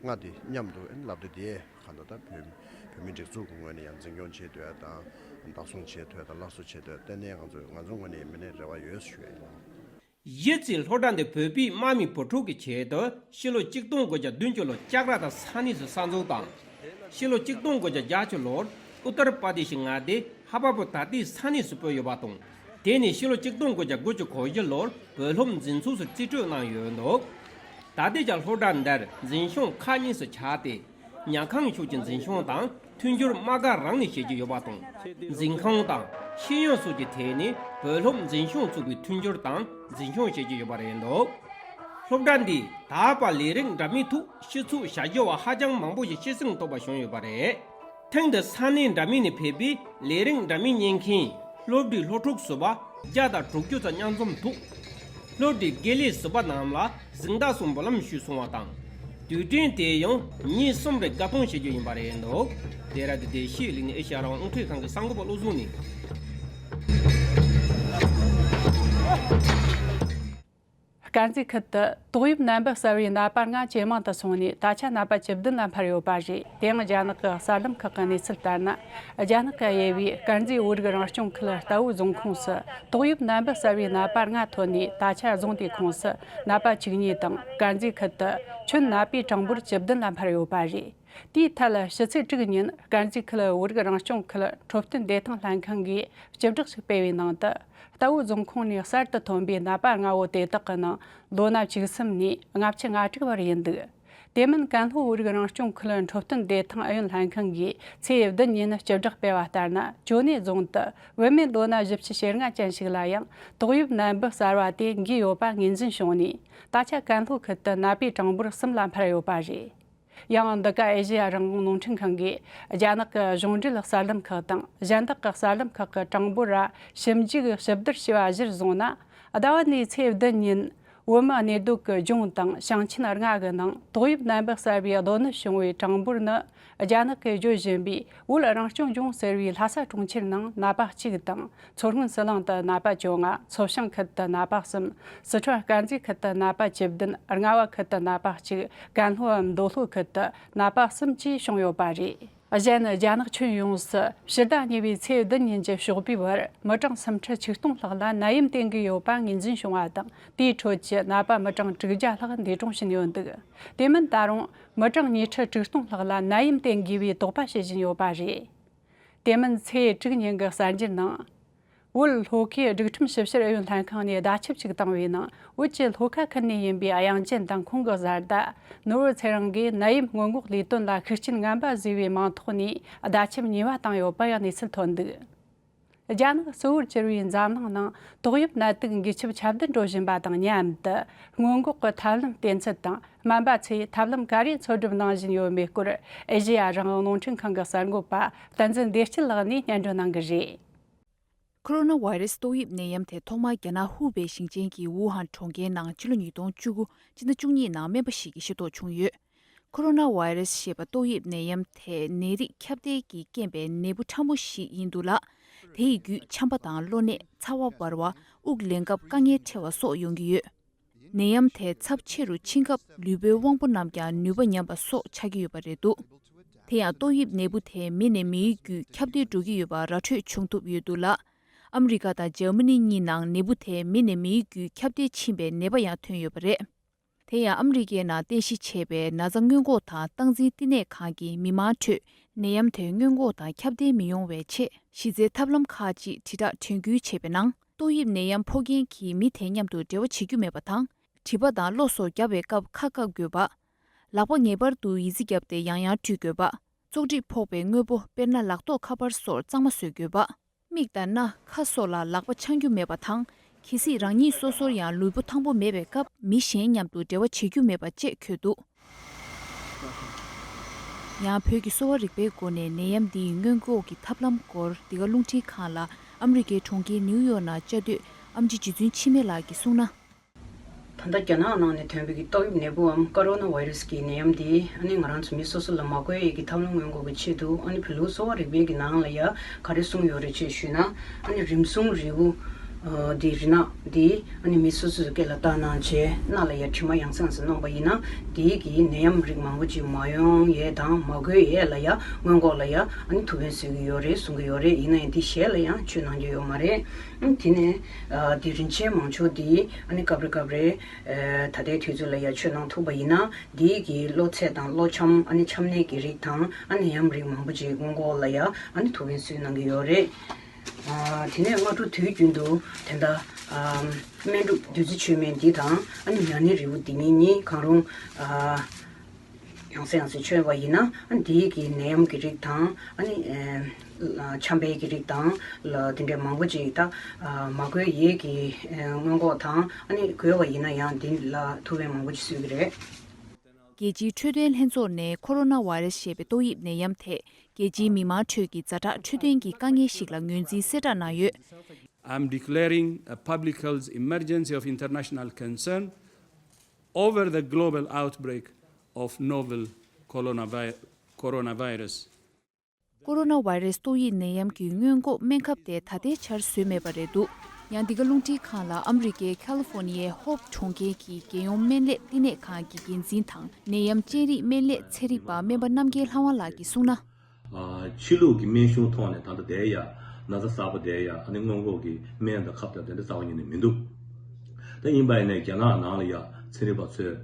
ལྔ་དེ་མཉམ་དུ་སློབ་གྲྭ་དེ་གང་ལྟར་ད་བོད་བོད་མིའི་སྒྲིག་འཛུགས་ཀྱི་ངོས་ནས་ཡང་འཛིན་སྐྱོང་བྱེད་འདོད་དང་བདག་བཟུང་བྱེད་འདོད་དང་སླར་གསོ་བྱེད་འདོད་ཏན་ཏན་ང་ཚོ་ང་ཚོ་ངོས་ནས་མི་ནས་རེ་བ་ཡོད་ཞུ་ཡ་ཡིན། གཞི་རྩའི་སློབ་གྲྭ་འདི་བོད་པའི་དམག་མི་བུ་ཕྲུག་གི་ཆེད་དུ་ཕྱི་ལོ་ཆིག་སྟོང་དགུ་བརྒྱ་བདུན་ཅུ་ལོར་ལྕགས་ར་དང་ས་གནས་སུ་གསར་འཛུགས་དང་། ཕྱི་ལོ་ཆིག་སྟོང་དགུ་བརྒྱ་བརྒྱད་ཅུ་ལོར་ཨུ་ཏར་པ་དེ་ཤི་མངའ་སྡེ་ཧ་བ་པུར་ད་ལྟའི་ས་གནས་སུ་སྤོས་ཡོད་པ་དང་། དེ་ནས་ཕྱི་ལོ་ཆིག་སྟོང་དགུ་བརྒྱ་དགུ་བཅུ་གོ་བཞི་ལོར་བོད་སློབ་འཛིན་ཚོགས་སུ་རྩིས་སྤྲོད་གནང་ཡོད་འདུག་ད་ལྟའི་ཆར་སློབ་གྲྭ་འདིར་འཛིན་སྐྱོང་ཁག་གཉིས་སུ་ཆགས་ཏེ། ཉལ་ཁང་ཕྱོགས་ཀྱི་འཛིན་སྐྱོང་དང་མཐུན་སྦྱོར་དམག་སྒར་རང་ནས་བྱེད་ཀྱི་ཡོད་པ་དང་། འཛིན་ཁང་དང་ཤེས་ཡོན་སོགས་ཀྱི་ཐད་ནས་བོད་སློབ་འཛིན་སྐྱོང་ཚོགས་པའི་མཐུན་སྦྱོར་དང་འཛིན་སྐྱོང་བྱེད་ཀྱི་ཡོད་པ་རེད་འདུག་སློབ་གྲྭ་འདིས་ད་བར་ལས་རིགས་འདྲ་མིན་ཐོག་སྤྱི་ཚོགས་བྱ་རྒྱུ་བ་ཧ་ཅང་མང་པོ་ཞིག་སྐྱེད་སྲིང་ཐུབ་པ་བྱུང་ཡོད་པ་རེད། ཐེངས་འདིར་ས་གནས་འདྲ་མིན་ནས་ཕེབས་པའི་ལས་རིགས་འདྲ་མིན་གཉེར་མཁན་སློབ་ཕྲུག་སློབ་ཕྲུག་ཟུར་པ་བརྒྱ་དང་དྲུག་ཅུ་ཙམ་མཉམ་འཛོམས་ཐོག་སློབ་གྲྭའི་དགེ་ལས་ཟུར་པ་རྣམས་ལ་གཟེངས་རྟགས་སོགས་འབུལ་ལམ་ཞུས་སོང་བ་དང་། དུས་དྲན་དེ་ཡང་ཉིན་གསུམ་རིང་དགའ་སྟོན་བྱེད་རྒྱུ་ཡིན་པ་རེད་འདུག་དེ་ར་དེ་དེ་ཤེས་ལིག་ནས་ཨེ་ཤ་ཡ་རང་དབང་རླུང་འཕྲིན་ཁང་གི་གསར་འགོད་པ་བློ་བཟང་ནས། དཀར་མཛེས་ཁུལ་དུ་ཏོག་དབྱིབས་ནད་འབུ་གསར་བའི་ནད་པ་ལྔ་ཇེ་མང་དུ་སོང་ནས་ད་ཆ་ནད་པ་བཅུ་བདུན་ལ་འཕར་ཡོད་པ་རེད། དེ་ཡང་རྒྱ་ནག་གི་གསར་ལམ་ཁག་གི་གནས་ཚུལ་ལྟར་ན། རྒྱ་ནག་གི་དབྱེ་བའི་དཀར་མཛེས་བོད་རིགས་རང་སྐྱོང་ཁུལ་རྟའུ་རྫོང་ཁོངས་སུ་ཏོག་དབྱིབས་ནད་འབུ་གསར་བའི་ནད་པ་ལྔ་ཐོན་ནས་ད་ཆ་རྫོང་དེའི་ཁོངས་སུ་ནད་པ་བཅུ་གཉིས་དང་། དཀར་མཛེས་ཁུལ་དུ་ཁྱོན་ནད་པའི་གྲངས་འབོར་བཅུ་བདུན་ལ་འཕར་ཡོད་པ་རེད། དེའི་ཐད་ཕྱི་ཚེས་དྲུག་ཉིན་དཀར་མཛེས་ཁུལ་བོད་རིགས་རང་སྐྱོང་ཁུལ་འཕྲོད་བསྟེན་བདེ་ཐང་ལྷན་ཁང་གིས་སྤྱི་བསྒྲགས་ཤིག་སྤེལ་བའི་ནང་དུ། རྟའུ་རྫོང་ཁོངས་ནས་གསར་དུ་ཐོན་པའི་ནད་པ་ལྔ་བོ་དེ་དག་གི་ནང་ལོ་ན་བཅུ་གསུམ་ནས་ལྔ་བཅུ་ང་དྲུག་བར་ཡིན་འདུག་དེ་མིན་ཀན་ལྷོ་བོད་རིགས་རང་སྐྱོང་ཁུལ་འཕྲོད་བསྟེན་བདེ་ཐང་ཨུ་ཡོན་ལྷན་ཁང་གིས་ཚེས་བདུན་ཉིན་སྤྱི་བསྒྲགས་སྤེལ་བ་ལྟར་ན། ཅོ་ནེ་རྫོང་དུ་བུད་མེད་ལོ་ན་བཞི་བཅུ་ཞེ་ལྔ་ཅན་ཞིག་ལ་ཡང་ཏོག་དབྱིབས་ནད་འབུ་གསར་བ་དེ་འགོས་ཡོད་པ་ངོས་འཛིན་བྱུང་ནས། ད་ཆ་ཀན་ལྷོ་ཁུལ་དུ་ནད་པའི་གྲངས་འབོར་གསུམ་ལ་འཕར་ཡོད་པ་རེད། ཡང་འདི་ག་ཨེ་ཤེ་ཡ་རང་དབང་རླུང་འཕྲིན་ཁང་གིས་རྒྱ་ནག་གི་གཞུང་འབྲེལ་གསར་ལམ་ཁག་དང་གཞན་དག་གི་གསར་ལམ་ཁག་གི་གྲངས་འབོར་ར་ཞིབ་འཇུག་ཞིབ་བསྡུར་བྱས་པ་གཞིར་བཟུང་ན། ཟླ་བ་འདིའི་ཚེས་བདུན་ཉིན་ བོད་མི་གནས་སྡོད་ཀྱི་ལྗོངས་དང་ཞིང་ཆེན་ལྔ་གི་ནང་ཏོག་དབྱིབས་ནད་འབུ་གསར་བའི་གདོད་ནུས་བྱུང་བའི་གྲངས་འབོར་ནི། རྒྱ་ནག་གིས་བརྗོད་བཞིན་པའི་བོད་རང་སྐྱོང་ལྗོངས་ཟེར་བའི་ལྷ་ས་གྲོང་ཁྱེར་ནང་ནད་པ་གཅིག་དང་། མཚོ་སྔོན་ཟི་ལིང་དུ་ནད་པ་བཅོ་ལྔ། མཚོ་བྱང་ཁུལ་དུ་ནད་པ་གསུམ། སི་ཁྲོན་དཀར་མཛེས་ཁུལ་དུ་ནད་པ་བཅུ་བདུན། རྔ་བ་ཁུལ་དུ་ནད་པ་གཅིག། ཀན་ལྷོའམ་མདོ་ལྷོ་ཁུལ་དུ་ནད་པ་གསུམ་བཅས་བྱུང་ཡོད་པ་རེད། གཞན། རྒྱ་ནག་ཁྱོན་ཡོངས་སུ་ཕྱི་ཟླ་གཉིས་པའི་ཚེས་བདུན་ཉིན་གྱི་ཞོགས་པའི་བར་མི་གྲངས་སུམ་ཁྲི་ཆིག་སྟོང་ལྷག་ལ་ནད་ཡམས་བསྟེན་གྱི་ཡོད་པ་ངོས་འཛིན་བྱུང་བ་དང་། དེའི་ཁྲོད་ཀྱི་ནད་པ་མི་གྲངས་དྲུག་བརྒྱ་ལྷག་འདས་གྲོངས་ཕྱིན་ཡོད་འདུག་དེ་མིན་ད་རུང་མི་གྲངས་ཉིས་ཁྲི་དྲུག་སྟོང་ལྷག་ལ་ནད་ཡམས་བསྟེན་དགོས་པའི་དོགས་པ་བྱེད་བཞིན་ཡོད་པ་རེད། དེ་མིན་ཚེས་དྲུག་ཉིན་གྱི་གསར་འགྱུར་ནང་། བོད་ལྷོ་ཁའི་སྒྲིག་ཁྲིམས་ཞིབ་བཤེར་ཨུ་ཡོན་ལྷན་ཁང་ནས་བརྡ་ཁྱབ་ཅིག་བཏང་བའི་ནང་། བོད་ཀྱི་ལྷོ་ཁ་ཁུལ་ནས་ཡིན་པའི་དབྱངས་ཅན་དང་ཁོང་གི་བཟའ་ཟླ་ནོར་བུ་ཚེ་རིང་གིས་ནད་ཡམས་སྔོན་འགོག་ལས་དོན་ལ་ཤུགས་རྐྱེན་ངན་པ་བཟོས་པའི་མིང་ཐོག་ནས་བརྡ་ཁྱབ་གཉིས་པ་བཏང་ཡོད་པ་ཡང་གནས་ཚུལ་ཐོན་འདུག་རྒྱ་ནག་གཙོ་བོར་གྱུར་བའི་འཛམ་གླིང་ནང་ཏོག་དབྱིབས་ནད་དུག་འགོས་ཁྱབ་ཁྱབ་གདལ་འགྲོ་བཞིན་པ་དང་མཉམ་དུ། སྔོན་འགོག་གི་ཐབས་ལམ་བསྟེན་ཚུལ་དང་། སྨན་པ་ཚོས་ཐབས་ལམ་ག་རེ་འཚོལ་སྒྲུབ་གནང་བཞིན་ཡོད་མེད་སྐོར། ཨེ་ཤེ་ཡ་རང་དབང་རླུང་འཕྲིན་ཁང་གི་གསར་འགོད་པ་བསྟན་འཛིན་བདེ་སྐྱིད་ལགས་ནས་སྙན་སྒྲོན་གནང་གི་རེད། ཁོ་རོ་ན་བྷ་ཡི་རེ་སི་ཏོག་དབྱིབས་ནད་ཡམས་དེ་ཐོག་མར་རྒྱ་ནག་ཧུའུ་པེ་ཞིང་ཆེན་གྱི་ཝུ་ཧན་གྲོང་ཁྱེར་ནང་ཕྱི་ལོ་ཉིས་སྟོང་བཅུ་དགུ་སྤྱི་ཟླ་བཅུ་གཉིས་ནང་སྨན་པ་ཞིག་གིས་ཤེས་རྟོགས་བྱུང་ཡོད། ཁོ་རོ་ན་བྷ་ཡི་རེ་སི་ཞེས་པ་ཏོག་དབྱིབས་ནད་ཡམས་དེ་ནད་རིགས་ཁྱབ་གདལ་གྱི་རྐྱེན་པས་ནད་འབུ་ཕྲ་མོ་ཞིག་ཡིན་འདུག་ལ། དེ་ཡི་བརྒྱུད་ཆམ་པ་དང་གློ་ནད། ཚ་བ་འབར་བ། དབུགས་ལེན་སྐབས་དཀའ་ངལ་འཕྲད་པ་སོགས་ཡོང་གི་ཡོད། ནད་ཡམས་དེ་ཚབས་ཆེ་རུ་ཕྱིན་སྐབས་ལུས་པོའི་དབང་པོ་རྣམས་ཀྱང་ནུས་པ་ཉམས་པ་སོགས་ཆགས་ཀྱི་ཡོད་པ་རེད་འདུག་དེ་ཡང་ཏོག་དབྱིབས་ནད་འབུ་དེ་མི་ནས་མིའི་བརྒྱུད་ཁྱབ་གདལ་འགྲོ་གི་ཡོད་པ་ར་འཕྲོད་བྱུང་ཐུབ་ཡོད་འདུག་ལ། ཨ་མི་རི་ཀ་དང་འཇར་མ་ནི་གཉིས་ནང་ནད་འབུ་དེ་མི་ནས་མིའི་བརྒྱུད་ཁྱབ་གདལ་ཕྱིན་པའི་ནད་པ་ཡང་ཐོན་ཡོད་པ་རེད། དེ་ཡང་ཨ་མི་རི་ཀའི་ནང་རྟེན་གཞི་བྱས་པའི་ན་ཚ་སྔོན་འགོག་དང་སྟངས་འཛིན་བསྟི་གནས་ཁང་གིས་མི་མང་ཁྲོད་ནད་ཡམས་དེ་སྔོན་འགོག་དང་ཁྱབ་གདལ་མི་ཡོང་བའི་ཆེད་གཞི་རྩའི་ཐབས་ལམ་ཁག་ཅིག་དྲིལ་བསྒྲགས་དྲན་སྐུལ་བྱས་པའི་ནང་། ཏོག་དབྱིབས་ནད་ཡམས་ཕོག་མཁན་གྱི་མི་དེ་མཉམ་དུ་འབྲེལ་བ་བྱེད་རྒྱུ་མེད་པ་དང་། མགྲིན་པ་དང་གློ་སོགས་བརྒྱབ་པའི་སྐབས་ཁ་བཀབ་དགོས་པ། ལག་པ་ངེས་པར་དུ་ཡི་ཙི་བརྒྱབ་སྟེ་ཡང་ཡང་བཀྲུ་དགོས་པ། བཙོག་གྲིབ་ཕོག་པའི་དངོས་པོ་དཔེར་ན་ལག་ཐོགས་ཁ་པར་སོགས་གཙང་མ་བཟོ་དགོས་པ། མིག་དང་སྣ། ཁ་སོགས་ལ་ལག་པ་འཆང་རྒྱུ་མེད་པ་དང་། གལ་སྲིད་རང་ཉིད་སོ་སོར་ཡང་ལུས་པོ་ཐང་པོ་མེད་པའི་སྐབས་མི་གཞན་མཉམ་དུ་འབྲེལ་བ་བྱེད་རྒྱུ་མེད་པ་བཅས་འཁོད་འདུག་ཡང་བོད་ཀྱི་གསོ་བ་རིག་པའི་སྒོ་ནས་ནད་ཡམས་འདི་ཡི་སྔོན་འགོག་གི་ཐབས་ལམ་སྐོར་འདི་ག་རླུང་འཕྲིན་ཁང་ལ་ཨ་མི་རི་ཀའི་གྲོང་ཁྱེར་ནིའུ་ཡོག་ནང་བཅའ་སྡོད་ཨེམ་ཆི་རྗེ་བཙུན་འཆི་མེད་ལགས་ཀྱིས་གསུངས་ན། ད་ལྟ་རྒྱ་ནག་ནང་ནས་ཐོན་པའི་གི་ཏོག་དབྱིབས་ནད་འབུའམ་ཀ་རོ་ན་བྷའི་རེ་སི་གི་ནད་ཡམས་འདི་ཨ་ནི་ང་རང་ཚོ་མི་སོ་སོ་ལ་མ་འགོས་ཡས་ཀྱི་ཐབས་ལམ་སྔོན་འགོག་གི་ཆེད་དུ་ཨ་ནི་བོད་ལུགས་གསོ་བ་རིག་པའི་གི་ནང་ལ་ཡ་ག་རེ་གསུངས་ཡོད་རེད་ཅེས་ཞུས་ན། ཨ་ནི་རིམས་སྲུང་རིལ་བུ་འདི་རིལ་ནག་འདི་ཨ་ནི་མི་སོ་སོའི་སྐེ་ལ་བཏགས་གནང་བྱས་སྣ་ལ་ཡ་དྲི་མ་ཡང་སེ་ཡང་སེ་གནོན་པ་ཡིན་ན་དེའི་གི་ནད་ཡམས་རིགས་མང་པོ་ཅིག་མ་ཡོང་ཡས་དང་མ་འགོས་ཡས་ལ་ཡ་སྔོན་འགོག་ལ་ཡ་ཨ་ནི་ཐུགས་ཕན་གསོས་ཀྱི་ཡོད་རེད་གསུང་གི་ཡོད་རེད། ཡིན་ན་ཡང་འདི་གཞས་ལ་ཡང་བཅོས་གནང་རྒྱུ་ཡོད་མ་རེད། ཨ་ནི་དེ་ནས་འདི་རིན་ཆེན་མང་ཆུང་འདི་ཨ་ནི་སྐབས་རེ་སྐབས་རེ་ད་ལྟའི་དུས་ཚོད་ལ་ཡ་བཅོས་གནང་ཐུབ་པ་ཡིན་ན་འདི་གི་གློ་ཚད་དང་གློ་ཆམ་ཨ་ནི་ཆམ་ནད་ཀྱི་རིགས་དང་ཨ་ནི་ནད་ཡམས་རིགས་མང་པོ་ཅིག་སྔོན་འགོག་ལ་ཡ་ཨ་ནི་ཐུགས་ཕན་གསོས་གནང་གི་ཡོད་རེད། དེ་ནས་སྔ་དྲོ་དུས་རྒྱུན་དུ་དེ་འདྲ་སྨན་སྒྲུབ་བདུད་རྩི་མཆོད་མེ་འདི་དང་ཨ་ནི་ཉ་ནི་རིལ་བུ་འདི་གཉིས་གང་རུང་ཡང་སེ་ཡང་སེ་མཆོད་པ་ཡིན་ན་ཨ་ནི་དེའི་གི་ནད་ཡམས་ཀྱི་རིགས་དང་ཨ་ནི་ཆམ་པའི་གི་རིགས་དང་ལ་དེ་འདྲའི་མང་པོ་ཅིག་ད་མ་འགོས་ཡས་ཀྱི་སྔོན་འགོག་དང་ཨ་ནི་འགོས་པ་ཡིན་ན་ཡང་འདི་ལ་ཐུགས་ཕན་མང་པོ་ཅིག་གསོས་ཀྱི་རེད། རྒྱལ་སྤྱིའི་འཕྲོད་བསྟེན་ལྷན་ཚོགས་ནས་ཁོ་རོ་ན་བྷའི་རེ་སི་ཞེས་པའི་ཏོག་དབྱིབས་ནད་ཡམས་ཐད་རྒྱལ་སྤྱིའི་མི་མང་ཁྲོད་ཀྱི་ཛ་དྲག་འཕྲོད་བསྟེན་གྱི་དཀའ་ངལ་ཞིག་ལ་ངོས་འཛིན་གསལ་བསྒྲགས་གནང་ཡོད། I'm declaring a public health emergency of international concern over the global outbreak of novel coronavi- coronavirus. ཀོ་རོ་ན་བྷའི་རེ་སི་ཏོག་དབྱིབས་ནད་ཡམས་ཀྱི་སྔོན་འགོག་སྨན་ཁབ་དེ་ད་ལྟའི་ཆར་བཟོས་མེད་པ་རེད་འདུག་ཡང་འདི་ག་རླུང་འཕྲིན་ཁང་ལ་ཨ་མི་རི་ཀའི་ཁ་ལི་ཧྥོ་ནི་ཡའི་ཧོབ་གྲོང་ཁྱེར་གྱི་རྒྱལ་ཡོངས་སྨན་ལས་བསྟི་གནས་ཁང་གི་འགན་འཛིན་དང་ནད་ཡམས་སྤྱན་རིག་སྨན་ལས་ཚན་རིག་པ་སྨན་པ་རྣམ་རྒྱལ་ལྷ་དབང་ལགས་ཀྱིས་གསུངས་ན། ཕྱི་ལུགས་ཀྱི་སྨན་གཞུང་ཐོག་ནས་ད་ལྟ་དེ་ཡ་ན་ཚ་གསར་པ་དེ་ཡ་ཨ་ནི་སྔོན་འགོག་གི་སྨན་དང་ཁབ་དང་དེ་འདྲ་རྩ་བ་ཉིད་ནས་མི་འདུག་ད་ཡིན་པ་ཡིན་ནའི་རྒྱ་ནག་ནང་ལ་ཡ་ཚན་རིག་པ་ཚོས་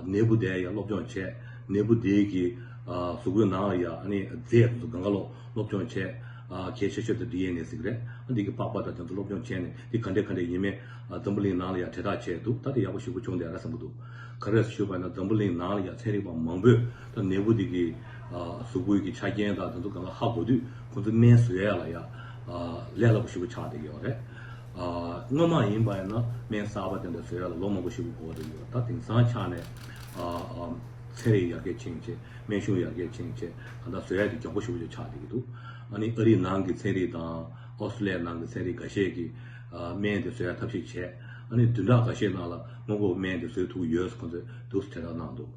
ནད་འབུ་དེ་ཡ་སློབ་སྦྱོང་བྱས། ནད་འབུ་དེ་གི་གཟུགས་པོའི་ནང་ལ་ཡ་ཨ་ནི་རྫས་དེ་ཚོ་གང་ག་ལོ་སློབ་སྦྱོང་བྱས། གལ་ཆེ་ཤོས་དེ་ཌི་ཨེན་ཨེ་ཟེར་གི་རེད། འདི་གི་པགས་པ་དང་དེ་ཚོ་སློབ་སྦྱོང་བྱས་ནས་འདི་ག་འདྲས་ག་འདྲས་ཡིན་མིན་འཛམ་བུ་གླིང་ནང་ལ་ཡ་དྲིལ་བསྒྲགས་བྱས་འདུག་ད་དེ་ཡག་པོ་ཞེ་པོ་བྱུང་བསྡད་རེད་བསམ་གི་འདུག་ག་རེ་ཞུས་པ་ཡིན་ན་འཛམ་བུ་གླིང་ནང་ལ་ཡ་ཚན་རིག་པ་མང་པོས་ད་ནད་འབུ་འདི་གི་གཟུགས་པོའི་གི་ཆ་རྐྱེན་དང་དེ་ཚོ་གང་ག་ཧ་གོ་དུས་ཁོང་ཚོ་སྨན་བཟོ་ཡ་ལ་ཡ་ལས་སླ་པོ་ཞེ་པོ་ཆགས་བསྡད་ཡོད་རེད། སྔོན་མ་ཡིན་པ་ཡིན་ན་སྨན་གསར་པ་དེ་འདྲ་བཟོ་ཡ་ལ་ལོ་མང་པོ་ཞེ་པོ་འགོར་བསྡད་ཡོད། ད་དེང་སང་ཆ་ནས་ཚན་རིག་ཡར་རྒྱས་ཕྱིན་བྱས་སྨན་གཞུང་ཡར་རྒྱས་ཕྱིན་བྱས་ད་ལྟ་བཟོ་ཡ་དེ་མགྱོགས་པོ་ཞེ་པོ་ཅིག་ཆགས་བསྡད་ཀྱི་འདུག་ཨ་ནི་ཨ་རིའི་ནང་གི་ཚན་རིག་དང་ཨོ་སི་ཀྲི་ལི་ཡའི་ནང་གི་ཚན་རིག་འགའ་ཤས་ཀྱིས་སྨན་དེ་བཟོ་ཡ་ཐབས་ཤེས་བྱས། ཨ་ནི་བདུན་ཕྲག་འགའ་ཤས་ནང་ལ་སྔོན་འགོག་སྨན་དེ་བཟོས་ཐུབ་ཀྱི་ཡོད་ཟེར་ཁོང་ཚོས་འདུག་སེ་དྲན་གནང་འདུག།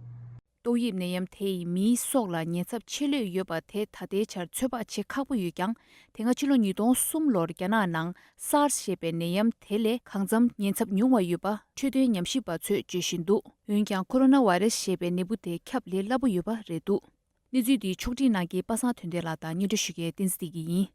ཏོག་དབྱིབས་ནད་ཡམས་དེ་ཡིས་མིའི་སྲོག་ལ་ཉེན་ཚབས་ཆེ་ལོས་ཡོད་པ་དེ་ད་ལྟའི་ཆར་ཚོད་དཔག་བྱེད་ཁག་པོ་ཡོད་ཀྱང་། དེ་སྔ་ཕྱི་ལོ་ཉིས་སྟོང་གསུམ་ལོར་རྒྱ་ནག་ནང་SARS་ཞེས་པའི་ནད་ཡམས་དེ་ལས་གང་འཚམ་ཉེན་ཚབས་ཉུང་བ་ཡོད་པ་འཕྲོད་བསྟེན་ཉམས་ཞིབ་པ་ཚོས་བརྗོད་བཞིན་འདུག། འོན་ཀྱང་ཁོ་རོ་ན་བྷ་རེ་སི་ཞེས་པའི་ནད་འབུ་དེ་ཁྱབ་ལས་སླ་པོ་ཡོད་པ་རེད་འདུག། གནས་ཚུལ་འདི་ཕྱོགས་སྒྲིག་གནང་མཁན་པ་སངས་དོན་ལྡན་ལགས་དང་སྙན་སྒྲོན་ཞུ་མཁན་བསྟན་འཛིན་བདེ་སྐྱིད་ཡིན།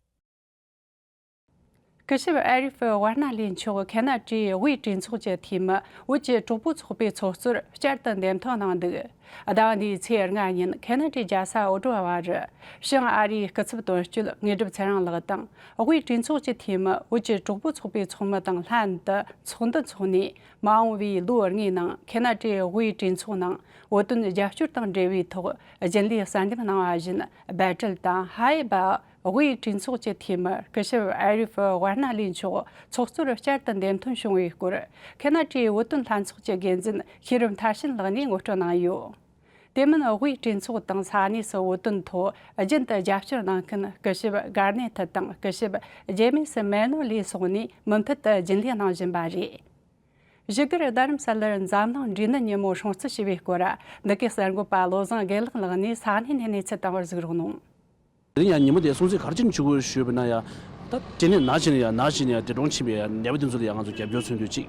སྐུ་ཞབས་ཨ་རིབ་ཝར་ན་ལྷན་མཆོག་ཁེ་ན་ཌའི་དབུས་གྲོས་ཚོགས་ཀྱི་འཐུས་མི་བོད་ཀྱི་གྲོགས་པོའི་ཚོགས་པའི་ཚོགས་གཙོར་བསྐྱར་དུ་འདེམས་ཐོན་གནང་འདུག། ཟླ་བ་འདིའི་ཚེས་ལྔ་ཉིན་ཁེ་ན་ཌའི་རྒྱལ་ས་ཨོ་ཊོ་ཝ་རུ་བྱང་ཨ་རིའི་སྐུ་ཚབ་དོན་གཅོད་དངོས་གྲུབ་ཚེ་རིང་ལགས་དང་། དབུས་གྲོས་ཚོགས་ཀྱི་འཐུས་མི་བོད་ཀྱི་གྲོགས་པོའི་ཚོགས་པའི་ཚོགས་མི་དང་ལྷན་དུ་ཚོགས་འདུ་འཚོགས་ནས། མ་འོངས་པའི་ལོ་ལྔའི་ནང་ཁེ་ན་ཌའི་དབུས་གྲོས་ཚོགས་ནང་བོད་དོན་རྒྱབ་སྐྱོར་དང་འབྲེལ་བའི་ཐོག་རྒྱུན་ལས་གསལ་འདེབས་གནང་བ་བཞིན། རྦད་དྲལ་དང་ཧ་ཡེ་བ་དབུས་གྲོས་ཚོགས་ཀྱི་འཐུས་མི་སྐུ་ཞབས་ཨ་རིབ་ཝར་ན་ལྷན་མཆོག་ཚོགས་གཙོར་བསྐྱར་དུ་འདེམས་ཐོན་བྱུང་བའི་སྐོར། ཁེ་ན་ཌའི་བོད་དོན་ལྷན་ཚོགས་ཀྱི་འགན་འཛིན་ཤེས་རབ་མཐར་ཕྱིན་ལགས་ནས་ངོ་སྤྲོད་གནང་ཡོད། དེ་མིན་དབུས་གྲོས་ཚོགས་དང་ས་གནས་སུ་བོད་དོན་ཐོག་རྒྱུན་དུ་རྒྱབ་སྐྱོར་གནང་མཁན་སྐུ་ཞབས་གྷར་ནེ་ཐི་དང་སྐུ་ཞབས་ཇེ་མི་སི་མེ་ནོ་ལི་སོགས་ནས་མུ་མཐུད་དུ་རྒྱུན་ལས་གནང་བཞིན་པ་རེད། བཞུགས་སྒར་རྡ་རམ་ས་ལར་འཛམ་གླིང་འབྲས་ནད་ཉིན་མོ་སྲུང་བརྩི་ཞུ་བའི་སྐོར། འདི་གའི་གསར་འགོད་པ་བློ་བཟང་དགེ་ལེགས་ལགས་ནས་ས་གནས་ནས་གནས་ཚུལ་བཏང་བར་གཟིགས་རོགས་གནང་། དེ་རིང་ཡང་ཉིན་མོ་དེ་སྲུང་བརྩི་ག་རེ་བྱས་ནས་ཞུ་དགོས་ཞུས་པ་ན་ཡང་། ད་འབྲས་ནད་ན་བྱས་ནས་ཡང་ན་བྱས་ནས་ཡང་འདས་གྲོངས་ཕྱིན་པའི་ཡང་ནད་པ་དེ་ཚོ་ལ་ཡང་ང་ཚོ་རྒྱབ་སྐྱོར་མཚོན་དུས་གཅིག།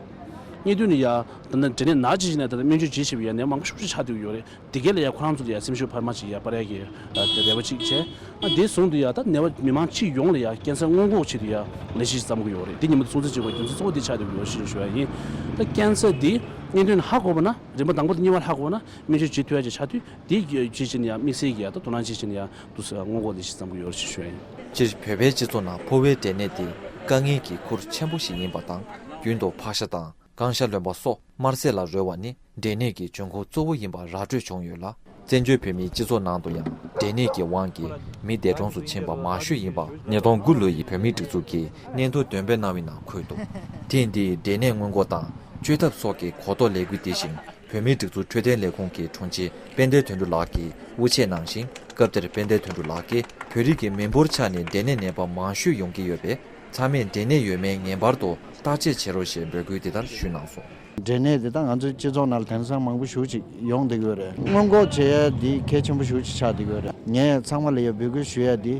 གཉིས་དོན་ནི་ཡང་ད་ལྟ་འབྲས་ནད་ན་བྱས་ནས་ད་ལྟ་སྨན་བཅོས་བྱེད་བཞིན་པའི་ཡང་ནད་པ་མང་པོ་ཤུགས་ཆེ་ཆགས་བསྡད་ཡོད་རེད། དེ་གས་ལ་ཡང་ཁོ་རང་ཚོ་ལ་ཡང་སེམས་ཤུགས་འཕར་མ་ཅིག་ཡང་སྤར་ཡ་གི་རེ་བ་ཅིག་བྱས། ཨ་དེ་བཟུང་དུ་ཡང་ད་ནད་པ་མི་མང་སྤྱི་ཡོངས་ལ་ཡང་ཀན་སར་སྔོན་འགོག་ཆེད་དུ་ཡང་ལས་གཞི་ཞིག་བརྩམ་གྱི་ཡོད་རེད། འདི་ཉིན་མོ་དེ་སྲུང་བརྩི་བྱེད་དགོས་རྒྱུ་མཚན་གཙོ་བོ་འདི་ཆགས་བསྡད་ཀྱི་ཡོད་ཞེས་ཞུ་ཡ་ཡིན། ད་ཀན་སར་འདི་གཉིས་དོན་ཧ་གོ་བ་ན་རིམ་པ་དང་པོ་དང་གཉིས་པ་ཧ་གོ་བ་ན་སྨན་བཅོས་བྱེད་ཐུབ་ཡ་ཅིག་ཆགས་དུས། དེའི་རྗེས་ཕྱིན་ཡང་དམིགས་བསལ་གྱི་ཡང་ད་དོ་སྣང་བྱེད་བཞིན་ཡང་དུ་སྔོན་འགོག་ལས་གཞི་བརྩམ་གྱི་ཡོད་ཞེས་ཞུ་ཡ་ཡིན། སྤྱིར་བོད་པའི་སྤྱི་ཚོགས་ནང་ཕོ་བའི་འབྲས་ནད་དེ་དཀའ་ངལ་གྱི་ཁུར་ཆེན་པོ་ཞིག་ཡིན་པ་དང་། རྒྱུན་དུ་ཕག་ཤ་དང་། རྐང་ཤ་རློན་པ་སོགས་དམར་ཟས་ལ་རོལ་བ་ནི་འབྲས་ནད་ཀྱི་འབྱུང་ཁུངས་གཙོ་བོ་ཡིན་པ་ར་སྤྲོད་བྱུང་ཡོད་ལ། བཙན་བྱོལ་བོད་མིའི་སྤྱི་ཚོགས་ནང་དུ་ཡང་འབྲས་ནད་ཀྱི་དབང་གིས་མི་འདས་གྲོངས་སུ་ཕྱིན་པ་མང་ཤོས་ཡིན་པ་ཉིས་སྟོང་དགུ་ལོ་ཡི་བོད་མིའི་སྒྲིག་འཛུགས་ཀྱི་སྙན་ཐོ་འདོན་སྤེལ་གནང་བའི་ནང་འཁོད་འདུག། ཐེངས་འདིའི་འབྲས་ནད་སྔོན་འགོག་དང་བཅོས་ཐབས་སོགས་ཀྱི་གོ་རྟོགས་ལས་འགུལ་འདི་བཞིན། བོད་མིའི་སྒྲིག་འཛུགས་འཕྲོད་བསྟེན་ལས་ཁུངས་ཀྱི་དྲུང་ཆེ་དཔལ་ལྡན་དོན་གྲུབ་ལགས་ཀྱིས་དབུ་འབྱེད་གནང་ཞིང་། སྐབས་དེར་དཔལ་ལྡན་དོན་གྲུབ་ལགས་ཀྱིས་བོད་རིགས་ཀྱི་མི་འབོར་ཆ་ནས་འབྲས་ནད་ནད་པ་མང་ཤོས་ཡོང་གི་ཡོད་པས། ཚང་མས་འབྲས་ནད་ཡོད་མེད་ངེས་པར་དུ་བརྟག་དཔྱད་བྱེད་རོགས་ཞེས་འབོད་སྐུལ་འདི་ལྟར་ཞུས་གནང་སོང་། འབྲས་ནད་འདི་དག་ང་ཚོའི་སྤྱི་ཚོགས་ནང་ལ་དེང་སང་མང་པོ་ཞེ་པོ་ཅིག་ཡོང་བསྡད་ཀྱི་ཡོད་རེད། སྔོན་འགོག་བྱེད་ཡ་འདི་གལ་ཆེན་པོ་ཞེ་པོ་ཅིག་ཆགས་བསྡད་ཀྱི་ཡོད་རེད། ངས་ཚང་མ་ལ་ཡ་འབོད་སྐུལ་ཞུ་ཡ་འདི།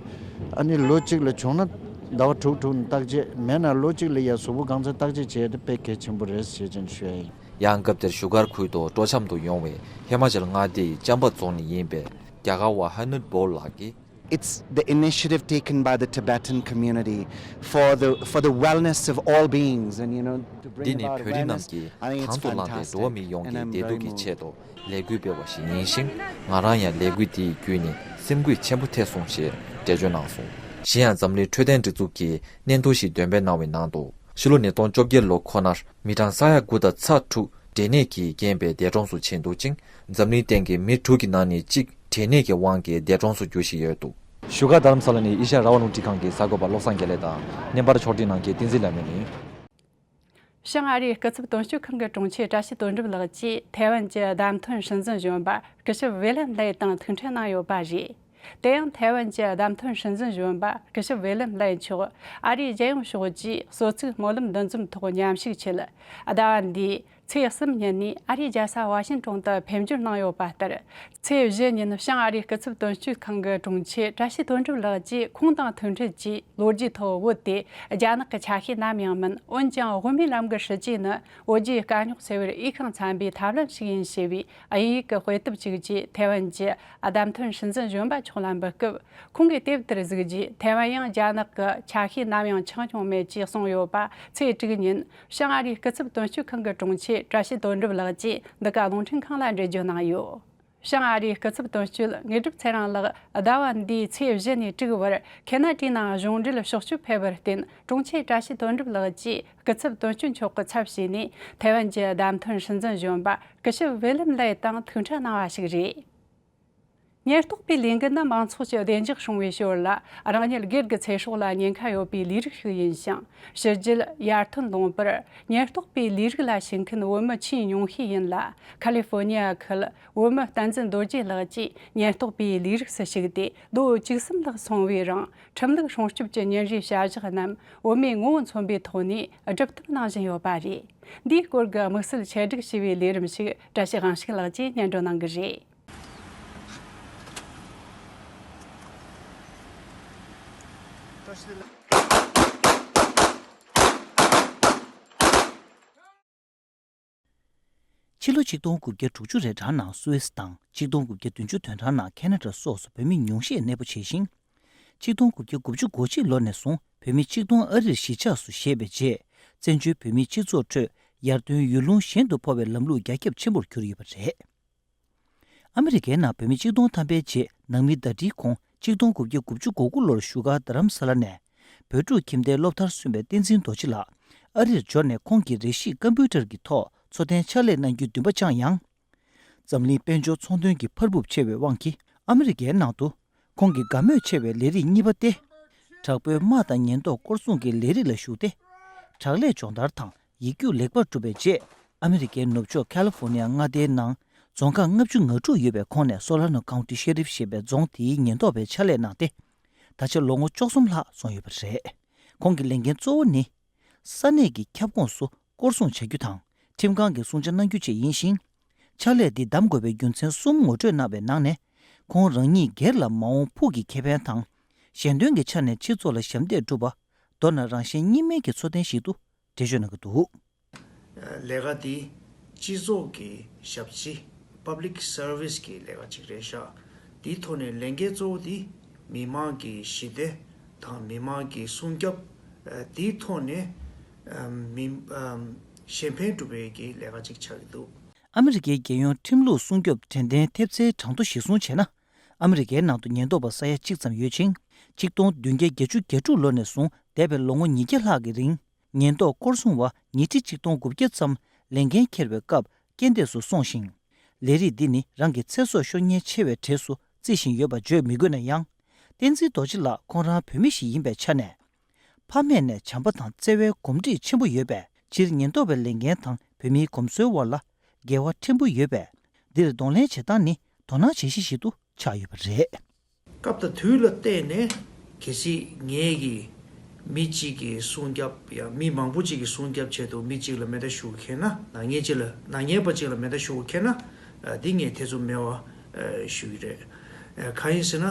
ཨ་ནི་ལོ་གཅིག་ལ་བྱུང་ན་ཟླ་བ་དྲུག་དྲུག་ནས་བརྟག་དཔྱད། མེད་ན་ལོ་གཅིག་ལ་ཡ་གཟུགས་པོ་གང་ཚ་བརྟག་དཔྱད་བྱེད་ཡ་འདི་དཔེ་གལ་ཆེན་པོ་རེད་ཞེས་ཀྱང་ཞུ་ཡ་ཡིན། ཡང་སྐབས་དེར་བཞུགས་སྒར་ཁུལ་དུ་སྤྲོ་འཆམ་དུ་ཡོང་བའི་ཧི་མ་ཅལ་མངའ་སྡེའི་ཅམ་པ་རྫོང་ནས་ཡིན་པའི་རྒྱ་གར་བ་ཧ་ནུད་བོལ་ལགས་ཀྱིས། It's the initiative taken by the Tibetan community for the, for the wellness of all beings, and, you know, to bring about awareness. I think it's fantastic, and I'm very moved. འདི་ནི་བོད་རིགས་རྣམས་ཀྱིས་དང་དུ་བླངས་ཏེ་འགྲོ་བ་མིའི་ཡོངས་ཀྱི་བདེ་སྡུག་གི་ཆེད་དུ་ལས་འགུལ་སྤེལ་བ་ཞིག་ཡིན་ཞིང་། ང་རང་ཡང་ལས་འགུལ་དེའི་བརྒྱུད་ནས་སེམས་འགུལ་ཆེན་པོ་ཐེབས་སོང་ཞེས་འགྲེལ་བརྗོད་གནང་སོང་། གཞན་ཡང་འཛམ་གླིང་འཕྲོད་བསྟེན་སྒྲིག་འཛུགས་ཀྱིས་སྙན་ཐོ་ཞིག་འདོན་སྤེལ་གནང་བའི་ནང་དུ། ཕྱི་ལོ་ཉིས་སྟོང་བཅོ་བརྒྱད་ལོ་ཁོ་ནར་མི་གྲངས་ས་ཡ་དགུ་དང་ཚེག་དྲུག་འབྲས་ནད་ཀྱི་རྐྱེན་པས་འདས་གྲོངས་སུ་ཕྱིན་འདུག་ཅིང་། འཛམ་གླིང་སྟེང་གི་མི་དྲུག་གི་ནང་ནས་གཅིག་འབྲས་ནད་ཀྱི་དབང་གིས་འདས་གྲོངས་སུ་གྱུར་བཞིན་ཡོད་འདུག། བཞུགས་སྒར་རྡ་རམ་ས་ལ་ནས་ཨེ་ཤ་ཡ་རང་དབང་རླུང་འཕྲིན་ཁང་གི་གསར་འགོད་པ་བློ་བཟང་དགེ་ལེགས་དང་། བརྙན་པར་ཕྱོགས་སྒྲིག་གནང་མཁན་བསྟན་འཛིན་ལྷ་མོ་ཡིན། བྱང་ཨ་རིའི་སྐུ་ཚབ་དོན་གཅོད་ཁང་གི་དྲུང་ཆེ་བཀྲ་ཤིས་དོན་གྲུབ་ལགས་ཀྱིས་ཐའེ་ཝན་གྱི་བདམས་ཐོན་སྲིད་འཛིན་གཞོན་པ་སྐུ་ཞབས་ཝེ་ལེམ་ལའེ་དང་ཐུག་འཕྲད་གནང་ཡོད་པ་རེད། དེ་ཡང་ཐའེ་ཝན་གྱི་བདམས་ཐོན་སྲིད་འཛིན་གཞོན་པ་སྐུ་ཞབས་ཝེ་ལེམ་ལའེ་མཆོག་ཨ་རིའི་རྒྱལ་ཡོངས་ཕྱོགས་ཀྱི་གསོལ་ཚིགས་སྨོན་ལམ་འདུ་འཛོམས་ཐོག་མཉམ་ཞུགས་ཆེད། ཟླ་བ་འདིའི་ཚེས་གསུམ་ཉིན་ནས་ཨ་རིའི་རྒྱལ་ས་ཝ་ཤིང་ཏོན་དུ་ཕེབས་འབྱོར་གནང་ཡོད་པ་ལྟར། ཚེས་བཞི་ཉིན་བྱང་ཨ་རིའི་སྐུ་ཚབ་དོན་གཅོད་ཁང་གི་དྲུང་ཆེ་བཀྲ་ཤིས་དོན་གྲུབ་ལགས་ཀྱིས་ཁོང་དང་ཐུག་འཕྲད་ཀྱིས་ལོ་རྒྱུས་ཐོག་བོད་དེ་རྒྱ་ནག་གི་ཆ་ཤས་ནམ་ཡང་མིན། འོན་ཀྱང་དབུ་མའི་ལམ་གྱི་སྲིད་ཇུས་ནི་བོད་རྒྱའི་དཀའ་རྙོག་སེལ་བར་འོས་ཤིང་འཚམ་པའི་ཐབས་ལམ་ཞིག་ཡིན་ཞེས་པའི་དབྱིན་ཡིག་གི་དཔེ་དེབ་ཅིག་བཅས་ཐའེ་ཝན་གྱི་བདམས་ཐོན་སྲིད་འཛིན་གཞོན་པ་མཆོག་ལ་འབུལ་སྐབས། ཁོང་གིས་དེབ་དེར་གཟིགས་རྗེས་ཐའེ་ཝན་ཡང་རྒྱ་ནག་གི་ཆ་ཤས་ནམ་ཡང་ཆགས་མྱོང་མེད་ཅེས་གསུངས་ཡོད་པ། ཚེས་དྲུག་ཉིན་བྱང་ཨ་རིའི་སྐུ་ཚབ་དོན་གཅོད་ཁང་གི་དྲུང་ཆེ་བཀྲ་ཤིས་དོན་གྲུབ་ལགས་ཀྱིས་འདི་ག་རླུང་འཕྲིན་ཁང་ལ་འགྲེལ་བརྗོད་གནང་ཡོད། བྱང་ཨ་རིའི་སྐུ་ཚབ་དོན་གཅོད་དངོས་གྲུབ་ཚེ་རིང་ལགས་ཟླ་བ་འདིའི་ཚེས་བཞི་ནས་དྲུག་བར་ཁེ་ན་ཌའི་ནང་གཞུང་འབྲེལ་ཕྱོགས་བསྐྱོད་ཕེབས་པར་བརྟེན། དྲུང་ཆེ་བཀྲ་ཤིས་དོན་གྲུབ་ལགས་ཀྱིས་སྐུ་ཚབ་དོན་གཅོད་མཆོག་གི་ཚབ་བྱས་ནས་ཐའེ་ཝན་གྱི་བདམས་ཐོན་སྲིད་འཛིན་གཞོན་པ་སྐུ་ཞབས་ཝེ་ལེམ་ལའེ་དང་ཐུག་འཕྲད་གནང་བ་ཞིག་རེད། ཉེན་རྟོག་པའི་ལས་འགུལ་ནི་མང་ཚོགས་ཀྱི་བདེ་འཇགས་སྲུང་བའི་ཞོར་ལ། རང་ཉིད་སྒེར་གྱི་ཚེ་སྲོག་ལ་ཉེན་ཁ་ཡོད་པའི་ལས་རིགས་ཤིག་ཡིན་ཞིང་། ཕྱི་རྒྱལ་ཡར་ཐོན་ལུང་པར་ཉེན་རྟོག་པའི་ལས་རིགས་ལ་ཞུགས་མཁན་བོད་མི་ཆེས་ཉུང་ཤོས་ཡིན་ལ། ཁ་ལི་ཧྥོ་ནི་ཡ་ཁུལ་བོད་མི་བསྟན་འཛིན་རྡོ་རྗེ་ལགས་ཀྱིས་ཉེན་རྟོག་པའི་ལས་རིགས་སུ་ཞུགས་ཏེ་ལོ་བཅུ་གསུམ་ལྷག་སོང་བའི་རིང་། ཁྲིམས་ལུགས་སྲུང་སྐྱོབ་ཀྱི་ཉིན་རེའི་བྱ་གཞག་རྣམས་བོད་མིའི་ངོ་བོ་མཚོན་པའི་ཐོག་ནས་སྒྲུབ་ཐབས་གནང་བཞིན་ཡོད་པ་རེད། འདིའི་སྐོར་གྱི་དམིགས་བསལ་ཆེད་སྒྲིག་བྱས་པའི་ལས་རིམ་ཞིག་བཀྲ་ཤིས་དབང་ཕྱུག་ལགས་ཀྱིས་སྙན་སྒྲོན་གནང་གི་རེད། ཕྱི་ལོ་ཆིག་སྟོང་དགུ་བརྒྱ་དྲུག་ཅུ་རེ་གྲངས་ནང་སུད་སི་དང་ཆིག་སྟོང་དགུ་བརྒྱ་བདུན་ཅུ་དོན་གྲངས་ནང་ཁེ་ན་ཌ་སོགས་སུ་བོད་མི་ཉུང་ཤས་གནས་སྤོ་བྱས་ཤིང་། ཆིག་སྟོང་དགུ་བརྒྱ་དགུ་བཅུ་གོ་གཅིག་ལོ་ནས་བཟུང་བོད་མི་གཅིག་སྟོང་ཨ་རིར་གཞིས་ཆགས་སུ་བཞེས་པའི་རྗེས། བཙན་བྱོལ་བོད་མིའི་སྤྱི་ཚོགས་ཁྲོད་ཡར་ཐོན་ཡུལ་ལུང་གཞན་དུ་འཕོ་བའི་ལམ་ལུགས་རྒྱ་ཁྱབ་ཆེན་པོར་གྱུར་ཡོད་པ་རེད། ཨ་མི་རི་ཀའི་ནང་བོད་མི་གཅིག་སྟོང་ཐམ་པའི་རྗེས་ནང་མི་ཟླ་སྒྲིལ་ཁོང་ཆིག་སྟོང་དགུ་བརྒྱ་དགུ་བཅུ་གོ་དགུ་ལོར་བཞུགས་སྒར་རྡ་རམ་ས་ལ་ནས་བོད་ཕྲུག་ཁྱིམ་སྡེའི་སློབ་མཐར་སོན་པའི་བསྟན་འཛིན་རྡོ་རྗེ་ལགས་ཨ་རིར་འབྱོར་ནས་ཁོང་གིས་རེ་ཞིག་ཀམ་པུ་ཊར་གྱི་ཐོག་འཚོ་རྟེན་ཕྱག་ལས་གནང་རྒྱུའི་འདུན་པ་བཅངས་ཡང་། འཛམ་གླིང་དཔལ་འབྱོར་ཚོང་དོན་གྱི་འཕར་འབུབ་ཆེ་བའི་དབང་གིས་ཨ་མི་རི་ཀའི་ནང་དུ་ཁོང་གི་དགའ་མོས་ཆེ་བའི་ལས་རིགས་གཉིས་པ་སྟེ། དྲག་པོའི་དམག་དང་ཉེན་རྟོག་སྐོར་སྲུང་གི་ལས་རིགས་ལ་ཞུགས་ཏེ། དྲག་ལས་སྦྱོང་བརྡར་དང་ཡིག་རྒྱུགས་ལེགས་པར་གྲུབ་པའི་རྗེས། ཨ་མི་རི་ཀའི་ནུབ་ཕྱོགས་ཁ་ལི་ཧྥོ་ནི་ཡ་མངའ་སྡེའི་ནང་རྫོང་ཁག་ལྔ་བཅུ་ང་དྲུག་ཡོད་པའི་ཁོངས་ནས་སོ་ལ་ནོ་ཀའུན་ཊི་ཤེ་རིབ་ཞེས་པའི་རྫོང་དེའི་ཉེན་རྟོག་པའི་ཕྱག་ལས་གནང་སྟེ། ད་ཆ་ལོ་ངོ་བཅུ་གསུམ་ལྷག་སོང་ཡོད་པ་རེད། ཁོང་གི་ལས་འགན་གཙོ་བོ་ནི། ས་གནས་ཀྱི་ཁྱབ་ཁོངས་སུ་སྐོར་སྲུང་བྱ་རྒྱུ་དང་། ཁྲིམས་ཁང་གི་སྲུང་བྱ་གནང་རྒྱུ་བཅས་ཡིན་ཞིང་། ཕྱག་ལས་འདི་བདམས་དགོས་པའི་རྒྱུ་མཚན་གསུམ་ངོ་སྤྲོད་གནང་བའི་ནང་ནས། ཁོང་རང་ཉིད་སྒེར་ལ་མ་འོངས་ཕུགས་ཀྱི་ཁེ་ཕན་དང་། གཞན་དོན་གྱི་ཆ་ནས་སྤྱི་ཚོགས་ལ་ཞབས་འདེགས་སྒྲུབ་པ། མདོར་ན་རང་གཞན་གཉིས་སྨན་གྱི་འཚོ་རྟེན་ཞིག་ཏུ་འགྲེལ་བརྗོད་གནང་གི་འདུག། ལས་ཀ་འདི་སྤྱི་ཚོགས་ཀྱི་ཞབས་ཕྱི། Public Service གི་ལས་ཀ་ཅིག་རེད་ཤག། འདིའི་ཐོག་ནས་ལས་འགན་གཙོ་བོ་འདི་མི་མང་གི་ཞི་བདེ་དང་མི་མང་གི་སྲུང་སྐྱོབ། ཨ། འདིའི་ཐོག་ནས་ཨ་མི་ཨ་གཞན་ཕན་སྒྲུབ་པའི་གི་ལས་ཀ་ཅིག་ཆགས་ཀྱི་འདུག། ཨ་མི་རི་ཀའི་རྒྱལ་ཡོངས་ཁྲིམས་ལུགས་སྲུང་སྐྱོབ་དྲན་རྟེན་ཐེབས་རྩའི་གྲངས་ཐོ་གཞིར་བཟུང་བྱས་ན། ཨ་མི་རི་ཀའི་ནང་དུ་ཉེན་རྟོག་པ་ས་ཡ་གཅིག་ཙམ་ཡོད་ཅིང་། ཆིག་སྟོང་བདུན་བརྒྱ་བརྒྱད་ཅུ་གྱ་དྲུག་ལོ་ནས་བཟུང་འདས་པའི་ལོ་ངོ་ཉིས་བརྒྱ་ལྷག་གི་རིང་། ཉེན་རྟོག་སྐོར་སྲུང་བ་ཉིས་ཁྲི་ཆིག་སྟོང་དགུ་བརྒྱ་ཙམ་ལས་འགན་འཁྱེར་བའི་སྐབས་རྐྱེན་འདས་སུ་སོང་ཞིང་། ལས་རིགས་འདི་ནི་རང་གི་ཚེ་སྲོག་ཤོར་ཉེན་ཆེ་བའི་གྲས་སུ་བརྩི་བཞིན་ཡོད་པ་བརྗོད་མི་དགོས་ན་ཡང་། བསྟན་འཛིན་རྡོ་རྗེ་ལགས་ཁོང་རང་བོད་མི་ཞིག་ཡིན་པའི་ཆ་ནས། ཕ་མེས་ནས་བྱམས་པ་དང་བརྩེ་བའི་གོམས་འདྲིས་ཆེན་པོ་ཡོད་པས། སྤྱིར་ཉེན་རྟོག་པའི་ལས་འགན་དང་བོད་མིའི་གོམས་སྲོལ་དབར་ལ་འགལ་བ་ཕྲན་བུ་ཡོད་པས། འདིར་གདོང་ལེན་བྱེད་སྟངས་ནི་དོ་སྣང་བྱེད་གཞི་ཞིག་ཏུ་ཆགས་ཡོད་པ་རེད། སྐབས་དང་དུས་ལ་བལྟས་ནས་གལ་སྲིད་ངས་ཀྱིས་མི་གཅིག་གི་སྲུང་སྐྱོབ་ཡང་མི་མང་པོ་གཅིག་གི་སྲུང་སྐྱོབ་ཆེད་དུ་མི་གཅིག་ལ་མེ་མདའ་གཞུ་མཁན་ན། ནག་ཉེས་གཅིག་ལ་ནག་ཉེས་པ་གཅིག་ལ་མེ་མདའ་གཞུ་མཁན་ན། ཨ། འདི་ངས་ཐེ་ཚོམ་མེད་པར་ཨ་ཞུ་གི་རེད། ཨ། གང་ཡིན་ཟེར་ན།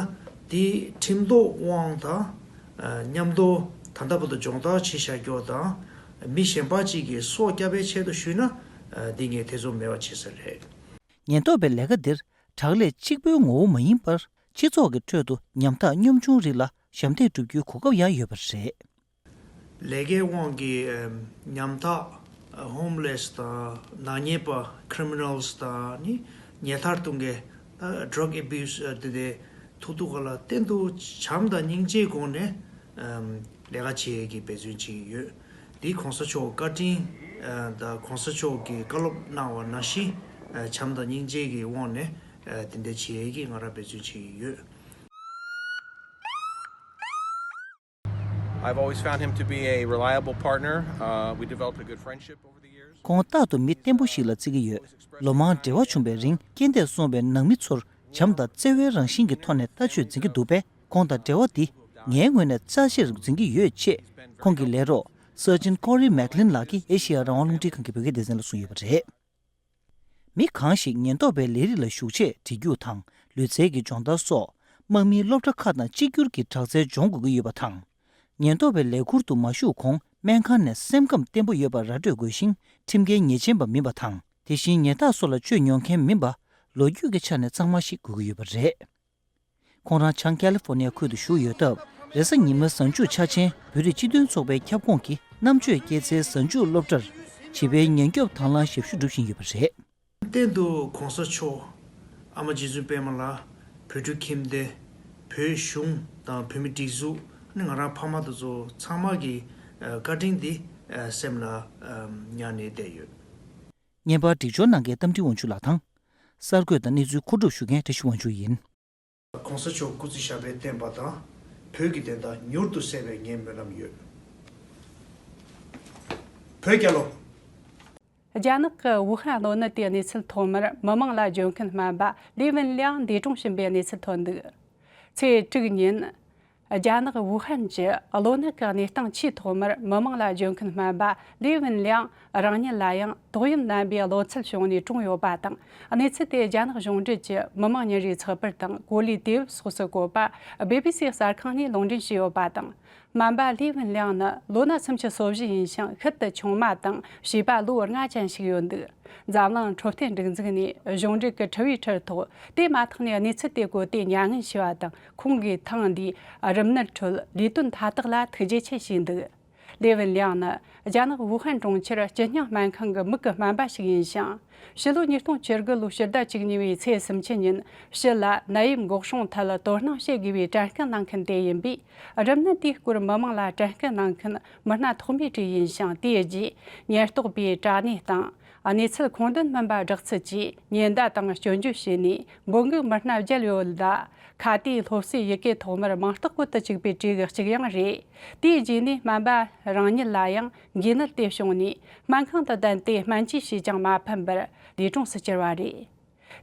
འདི་ཁྲིམས་ཐོག་དབང་དང་། ཨ། མཉམ་དུ་ད་ལྟ་བར་དུ་སྦྱོང་བརྡར་བྱས་བཞག་རྒྱུ་དང་། མི་གཞན་པ་གཅིག་གི་སྲོག་སྐྱོབ་པའི་ཆེད་དུ་ཞུས་ན། ཨ། འདི་ངས་ཐེ་ཚོམ་མེད་པར་བྱེད་ས་རེད། ཉེན་རྟོག་པའི་ལས་ཀ་འདིར་དྲག་ལས་གཅིག་པུའི་ངོ་བོ་མ་ཡིན་པར། སྤྱི་ཚོགས་ཀྱི་ཁྲོད་དུ་ཉམ་ཐག་གཉོམ་ཆུང་རིགས་ལ་ཞབས་འདེགས་སྒྲུབ་རྒྱུའི་གོ་སྐབས་ཡང་ཡོད་པ་རེད། ལས་ཀའི་དབང་གིས་ཉམ་ཐག་ཧོམ་ལེས་དང་ནག་ཉེས་པ། Criminals དང་ནི་ཉལ་ཐར་གཏོང་མཁན། ད་Drug Abuse དེ་འདྲའི་ཐུག་དུས་སྒང་ལ་གཏན་དུ་བྱམས་དང་སྙིང་རྗེའི་སྒོ་ནས་ལས་ཀ་བྱེད་ཡས་ཀྱི་འབད་བརྩོན་བྱེད་ཀྱི་ཡོད། འདི་གོང་ས་མཆོག་བཀའ་དྲིན་དང་གོང་ས་མཆོག་གིས་བཀའ་སློབ་གནང་བ་ནང་བཞིན་བྱམས་དང་སྙིང་རྗེ་གི་དབང་ནས་དེ་འདྲ་བྱེད་ཡས་ཀྱི་ང་རང་འབད་བརྩོན་བྱེད་ཀྱི་ཡོད། I've always found him to be a reliable partner. Uh, we developed a good friendship over the years. ཁོང་རྟག་ཏུ་མི་བརྟན་པོ་ཞིག་ལ་བརྩི་གི་ཡོད། ལོ་མང་འབྲེལ་བ་བྱུང་བའི་རིང་། རྐྱེན་འདས་སོང་བའི་ནང་མི་ཚོར་བྱམས་དང་བརྩེ་བའི་རང་བཞིན་གྱི་ཐོག་ནས་ལྟ་སྤྱོད་འཛིན་གྱི་འདུག་པས། ཁོང་དང་འབྲེལ་བ་འདི་ངའི་ངོས་ནས་རྩ་ཆེར་འཛིན་གྱི་ཡོད་ཅེས་ཁོང་གི་ལས་རོགས་Surgeon Corey McLean ལགས་ཀྱིས་ཨེ་ཤེ་ཡ་རང་དབང་རླུང་འཕྲིན་ཁང་གི་བོད་སྐད་སྡེ་ཚན་ལ་གསུངས་ཡོད་པ་རེད། མི་གང་ཞིག་ཉེན་རྟོག་པའི་ལས་རིགས་ལ་ཞུགས་ཆེད་འབྲེལ་རྒྱུགས་དང་ལུས་རྩལ་གྱི་སྦྱོང་བརྡར་སོགས་དམག་མིའི་སློབ་གྲྭ་ཁག་དང་གཅིག་གྱུར་གྱི་དྲག་རྩལ་སྦྱོང་དགོས་ཀྱི་ཡོད་པ་དང་། ཉེན་རྟོག་པའི་ལས་ཁུར་དུ་མ་ཞུགས་གོང་སྨན་ཁང་ནས་སེམས་ཁམས་བརྟན་པོ་ཡོད་པ་ར་སྤྲོད་དགོས་ཤིང་། ཁྲིམས་འགལ་ཉེས་ཅན་པ་མིན་པ་དང་། དེ་བཞིན་ཉལ་ཐག་སོགས་ལ་སྤྱོད་མྱོང་མཁན་མིན་པ། ལོ་རྒྱུས་ཀྱི་ཆ་ནས་གཙང་མ་ཞིག་དགོས་ཀྱི་ཡོད་པ་རེད། ཁོང་རང་བྱང་ཀ་ལི་ཧྥོ་ནི་ཡ་ཁུལ་དུ་བཞུགས་ཡོད་སྟབས། རེས་གཟའ་ཉི་མའི་གཟའ་མཇུག་འཆར་ཅན་བོད་རིགས་སྤྱི་མཐུན་ཚོགས་པའི་ཁྱབ་ཁོངས་ཀྱི་རྣམ་དཔྱོད་སྐྱེད་ཚལ་གཟའ་མཇུག་སློབ་གྲྭར་བྱིས་པའི་ཉེན་སྐྱོབ་དང་བླངས་ཞབས་ཞུ་སྒྲུབ་བཞིན་ཡོད་པ་རེད། གཏན་དུ་གོང་ས་མཆོག་ཨ་མ་རྗེ་བཙུན་པད་མ་ལགས། བོད་ཕྲུག་ཁྱིམ་སྡེ། བོད་གཞུང་དང་བོད་མི་སྒྲིག་འཛུགས། ནི་ང་རང་ཕ་མ་དེ་ཚོ་ཚང་མ་གི་ཨ་བཀའ་དྲིན་འདི་ཨ་སེམས་ལ་ཨ་ཉར་ནས་བསྡད་ཡོད། བརྙན་པར་སྒྲིག་སྦྱོར་གནང་མཁན་རྟ་མགྲིན་དབང་ཕྱུག་ལགས་དང་། གསར་འགོད་དང་གནས་ཚུལ་མཁོ་སྒྲུབ་ཞུ་མཁན་བཀྲ་ཤིས་དབང་ཕྱུག་ཡིན། གོང་ས་མཆོག་སྐུ་ཚེ་ཞབས་པད་བརྟན་པ་དང་། བོད་ཀྱི་བདེན་མཐའ་མྱུར་དུ་གསལ་བའི་ངའི་སྨོན་ལམ་ཡོད། བོད་རྒྱལ་ལོ། རྒྱ་ནག་གི་ཝུ་ཧན་ལོ་ནད་དེའི་གནས་ཚུལ་ཐོག་མར་མི་མང་ལ་བརྗོད་མཁན་སྨན་པ་ལི་ཝུན་ལིའང་འདས་གྲོངས་ཕྱིན་པའི་གནས་ཚུལ་ཐོན་འདུག་ཚེས་དྲུག་ཉིན། རྒྱ་ནག་ཝུ་ཧན་གྱི་ལོ་ནད་ཀྱི་གནས་སྟངས་ཆེས་ཐོག་མར་མི་མང་ལ་བརྗོད་མཁན་སྨན་པ་ལི་ཝུན་ལིའང་རང་ཉིད་ལ་ཡང་ཏོག་དབྱིབས་ནད་པའི་གློ་ཚད་བྱུང་ནས་གྲོངས་ཡོད་པ་དང་། གནས་ཚུལ་དེ་རྒྱ་ནག་གཞུང་འབྲེལ་གྱི་མི་མང་ཉིན་རེའི་ཚགས་པར་དང་གོ་ལའི་དུས་བབ་སོགས་སུ་བཀོད་པ་བི་བི་སིའི་གསར་ཁང་ནས་ལུང་འདྲེན་བྱས་ཡོད་པ་དང་། སྨན་པ་ལི་ཝུན་ལིའང་ནི་ལོ་ན་སུམ་ཅུ་སོ་བཞི་ཡིན་ཞིང་ཤིན་ཏུ་ཆུང་མ་དང་། བྱིས་པ་ལོ་ལྔ་ཅན་ཞིག་ཡོད་འདུག་འཛམ་གླིང་འཕྲོད་བསྟེན་སྒྲིག་འཛུགས་ནས་གཞུང་འབྲེལ་གྱི་དྲི་བའི་ཁྲིད་ཐོག་དེ་མ་ཐག་ནས་གནས་ཚུལ་དེ་བཀོད་དེ་མྱ་ངན་ཞུས་པ་དང་། ཁོང་གིས་ཐེངས་འདིའི་རིམས་ནད་ཁྲོད་ལས་དོན་མཐའ་དག་ལ་ཐུགས་རྗེ་ཆེ་ཞུས་འདུག་ལེ་ཝུན་ལིའང་ནི་རྒྱ་ནག་ཝུ་ཧན་གྲོང་ཁྱེར་སྤྱི་སྙིང་སྨན་ཁང་གི་མིག་གི་སྨན་པ་ཞིག་ཡིན་ཞིང་། ཕྱི་ལོ་ཉིས་སྟོང་བཅུ་དགུ་ལོའི་ཕྱི་ཟླ་བཅུ་གཉིས་པའི་ཚེས་སུམ་ཅུ་ཉིན་ཕྱི་ལ་ནད་ཡམས་འགོག་སྲུང་ཐད་དོ་སྣང་བྱེད་དགོས་པའི་དྲན་སྐུལ་གནང་མཁན་དེ་ཡིན་པས། རིམས་ནད་དེའི་སྐོར་མི་མང་ལ་དྲན་སྐུལ་གནང་མཁན་མི་སྣ་ཐོག་མའི་གྲས་ཡིན་ཞིང་། དེའི་རྗེས་ཉེན་རྟོག་པས་དྲ་གནས་དང་། གནས་ཚུལ་ཁུངས་ལྡན་སྨན་པ་བསྒྲགས་ཚུལ་གྱིས་ཉེན་བརྡ་དང་སྐྱོན་བརྗོད་བྱས་ནས་འབོད་འགུག་མི་སྣ་བརྒྱབ་ཡོད་ལ། ཁ་ཏའི་སློབ་གསོའི་ཡི་གེ་ཐོག་མར་མིང་རྟགས་བཀོད་དུ་བཅུག་པའི་གྲས་ཀྱི་གཅིག་ཡང་རེད། དེའི་རྗེས་ནས་སྨན་པ་རང་ཉིད་ལ་ཡང་འགོས་ནད་དེ་བྱུང་ནས་སྨན་ཁང་དུ་བསྡད་དེ་སྨན་བཅོས་བྱས་ཀྱང་མ་ཕན་པར་ལས་གྲོངས་སུ་གྱུར་བ་རེད།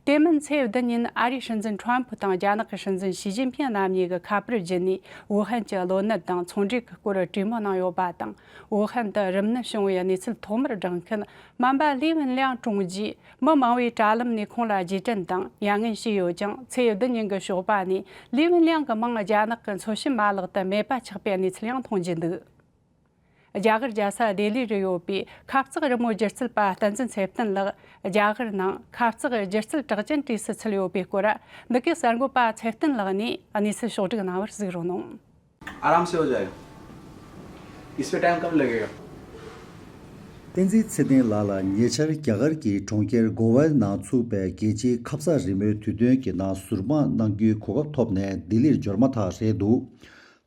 དེ་མིན་ཚེས་བདུན་ཉིན་ཨ་རིའི་སྲིད་འཛིན་ཁྲོམ་ཕུ་དང་རྒྱ་ནག་གི་སྲིད་འཛིན་ཞི་ཅིན་ཕིང་རྣམ་གཉིས་ཀྱིས་ཁ་པར་བརྒྱུད་ནས་ཝུ་ཧན་གྱི་གློ་ནད་དང་ཚོང་འབྲེལ་གྱི་སྐོར་གྲོས་མོལ་གནང་ཡོད་པ་དང་། ཝུ་ཧན་དུ་རིམས་ནད་བྱུང་བའི་གནས་ཚུལ་ཐོག་མར་བསྒྲགས་མཁན་སྨན་པ་ལི་ཝུན་ལིའང་གྲོངས་རྗེས། མི་མང་བོས་དྲ་ལམ་ནས་ཁོང་ལ་རྗེས་དྲན་དང་མྱ་ངན་ཞུས་ཡོད་ཀྱང་། ཚེས་བདུན་ཉིན་གྱི་ཞོགས་པ་ནས་ལི་ཝུན་ལིའང་གི་མིང་རྒྱ་ནག་གི་འཚོལ་ཞིབ་མ་ལག་ཏུ་མེད་པ་ཆགས་པའི་གནས་ཚུལ་ཡང་མཐོང་རྒྱུ་འདུག་རྒྱ་གར་རྒྱལ་ས་ལྡི་ལི་རུ་ཡོད་པའི་ཁ་ཙག་རི་མོ་སྒྱུ་རྩལ་པ་བསྟན་འཛིན་ཚེ་བརྟན་ལགས་རྒྱ་གར་ནང་ཁ་ཙག་སྒྱུ་རྩལ་གྲགས་ཅན་གྲས་སུ་ཚུད་ཡོད་པའི་སྐོར། འདི་གའི་གསར་འགོད་པ་ཚེ་བརྟན་ལགས་ནས་གནས་ཚུལ་ཕྱོགས་སྒྲིག་གནང་བར་གཟིགས་རོགས་གནང་། आराम से हो जाएगा। इस पे टाइम कम लगेगा। བསྟན་འཛིན་ཚེ་བརྟན་ལགས་ལ་ཉེ་ཆར་རྒྱ་གར་གྱི་གྲོང་ཁྱེར་གོ་ཝའི་ནང་ཚུགས་པའི་རྒྱལ་སྤྱིའི་ཁ་ཙ་རི་མོའི་དུས་སྟོན་གྱི་ནང་ཟུར་དམག་གནང་རྒྱུའི་གོ་སྐབས་ཐོབ་ནས་ལྡི་ལིར་འབྱོར་མ་ཐག་རེད་འདུག་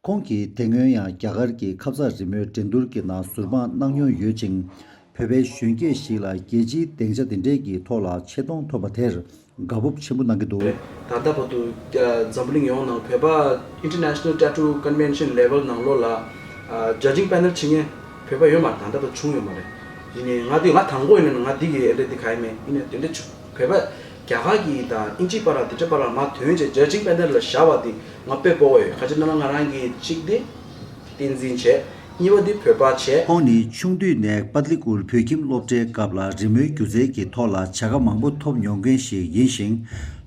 ཁོང་གིས་དེ་སྔོན་ཡང་རྒྱ་གར་གྱི་ཁ་ཙ་རི་མོའི་འགྲན་བསྡུར་གྱི་ནང་ཟུར་དམག་གནང་མྱོང་ཡོད་ཅིང་། བོད་པའི་གཞོན་སྐྱེས་ཤིག་ལ་རྒྱལ་སྤྱིའི་སྡིངས་ཆ་འདི་འདྲའི་གི་ཐོག་ལ་ཆེ་མཐོང་ཐོབ་པ་དེར་དགའ་སྤོབས་ཆེན་པོ་གནང་གི་འདུག་ད་ལྟ་བར་དུ་ཨ་འཛམ་བུ་གླིང་ཡོངས་ནང་བོད་པ་International Tattoo Convention level ནང་ལོགས་ལ་ཨ་judging panel བྱེད་མཁན་བོད་པ་ཡོད་མ་རེད། ད་ལྟ་བར་དུ་བྱུང་ཡོད་མ་རེད། ཡིན་ནའི་ང་འདི་ང་དང་པོ་ཡིན་ནའི་ང་འདི་གི་ཨེ་འདྲ་འདི་ག་ཡིན་མེད། ཡིན་ནའི་དེ་འདྲ་བྱུང་། བོད་པ་རྒྱ་གར་གྱི་དང་དབྱིན་ཇིའི་བར་ལ་དེ་འདྲའི་བར་ལ་མར་ཐོན་བྱས་judging panel ལ་བཞག་པ་དེ་ང་དཔེ་དཔའ་བོ་ཡོད། ག་ཅི་ན་ང་རང་གི་གཅིག་དེ་བསྟན་འཛིན་བྱས། གཉིས་པ་དེ་བོད་པ་བྱས། ཁོང་ནི་ཆུང་དུས་ནས་པཱ་ཏ་ལི་ཀུལ་བོད་ཁྱིམ་སློབ་གྲྭའི་སྐབས་ལ་རི་མོའི་སྒྱུ་རྩལ་གྱི་ཐོག་ལ་བྱ་དགའ་མང་པོ་ཐོབ་མྱོང་མཁན་ཞིག་ཡིན་ཞིང་།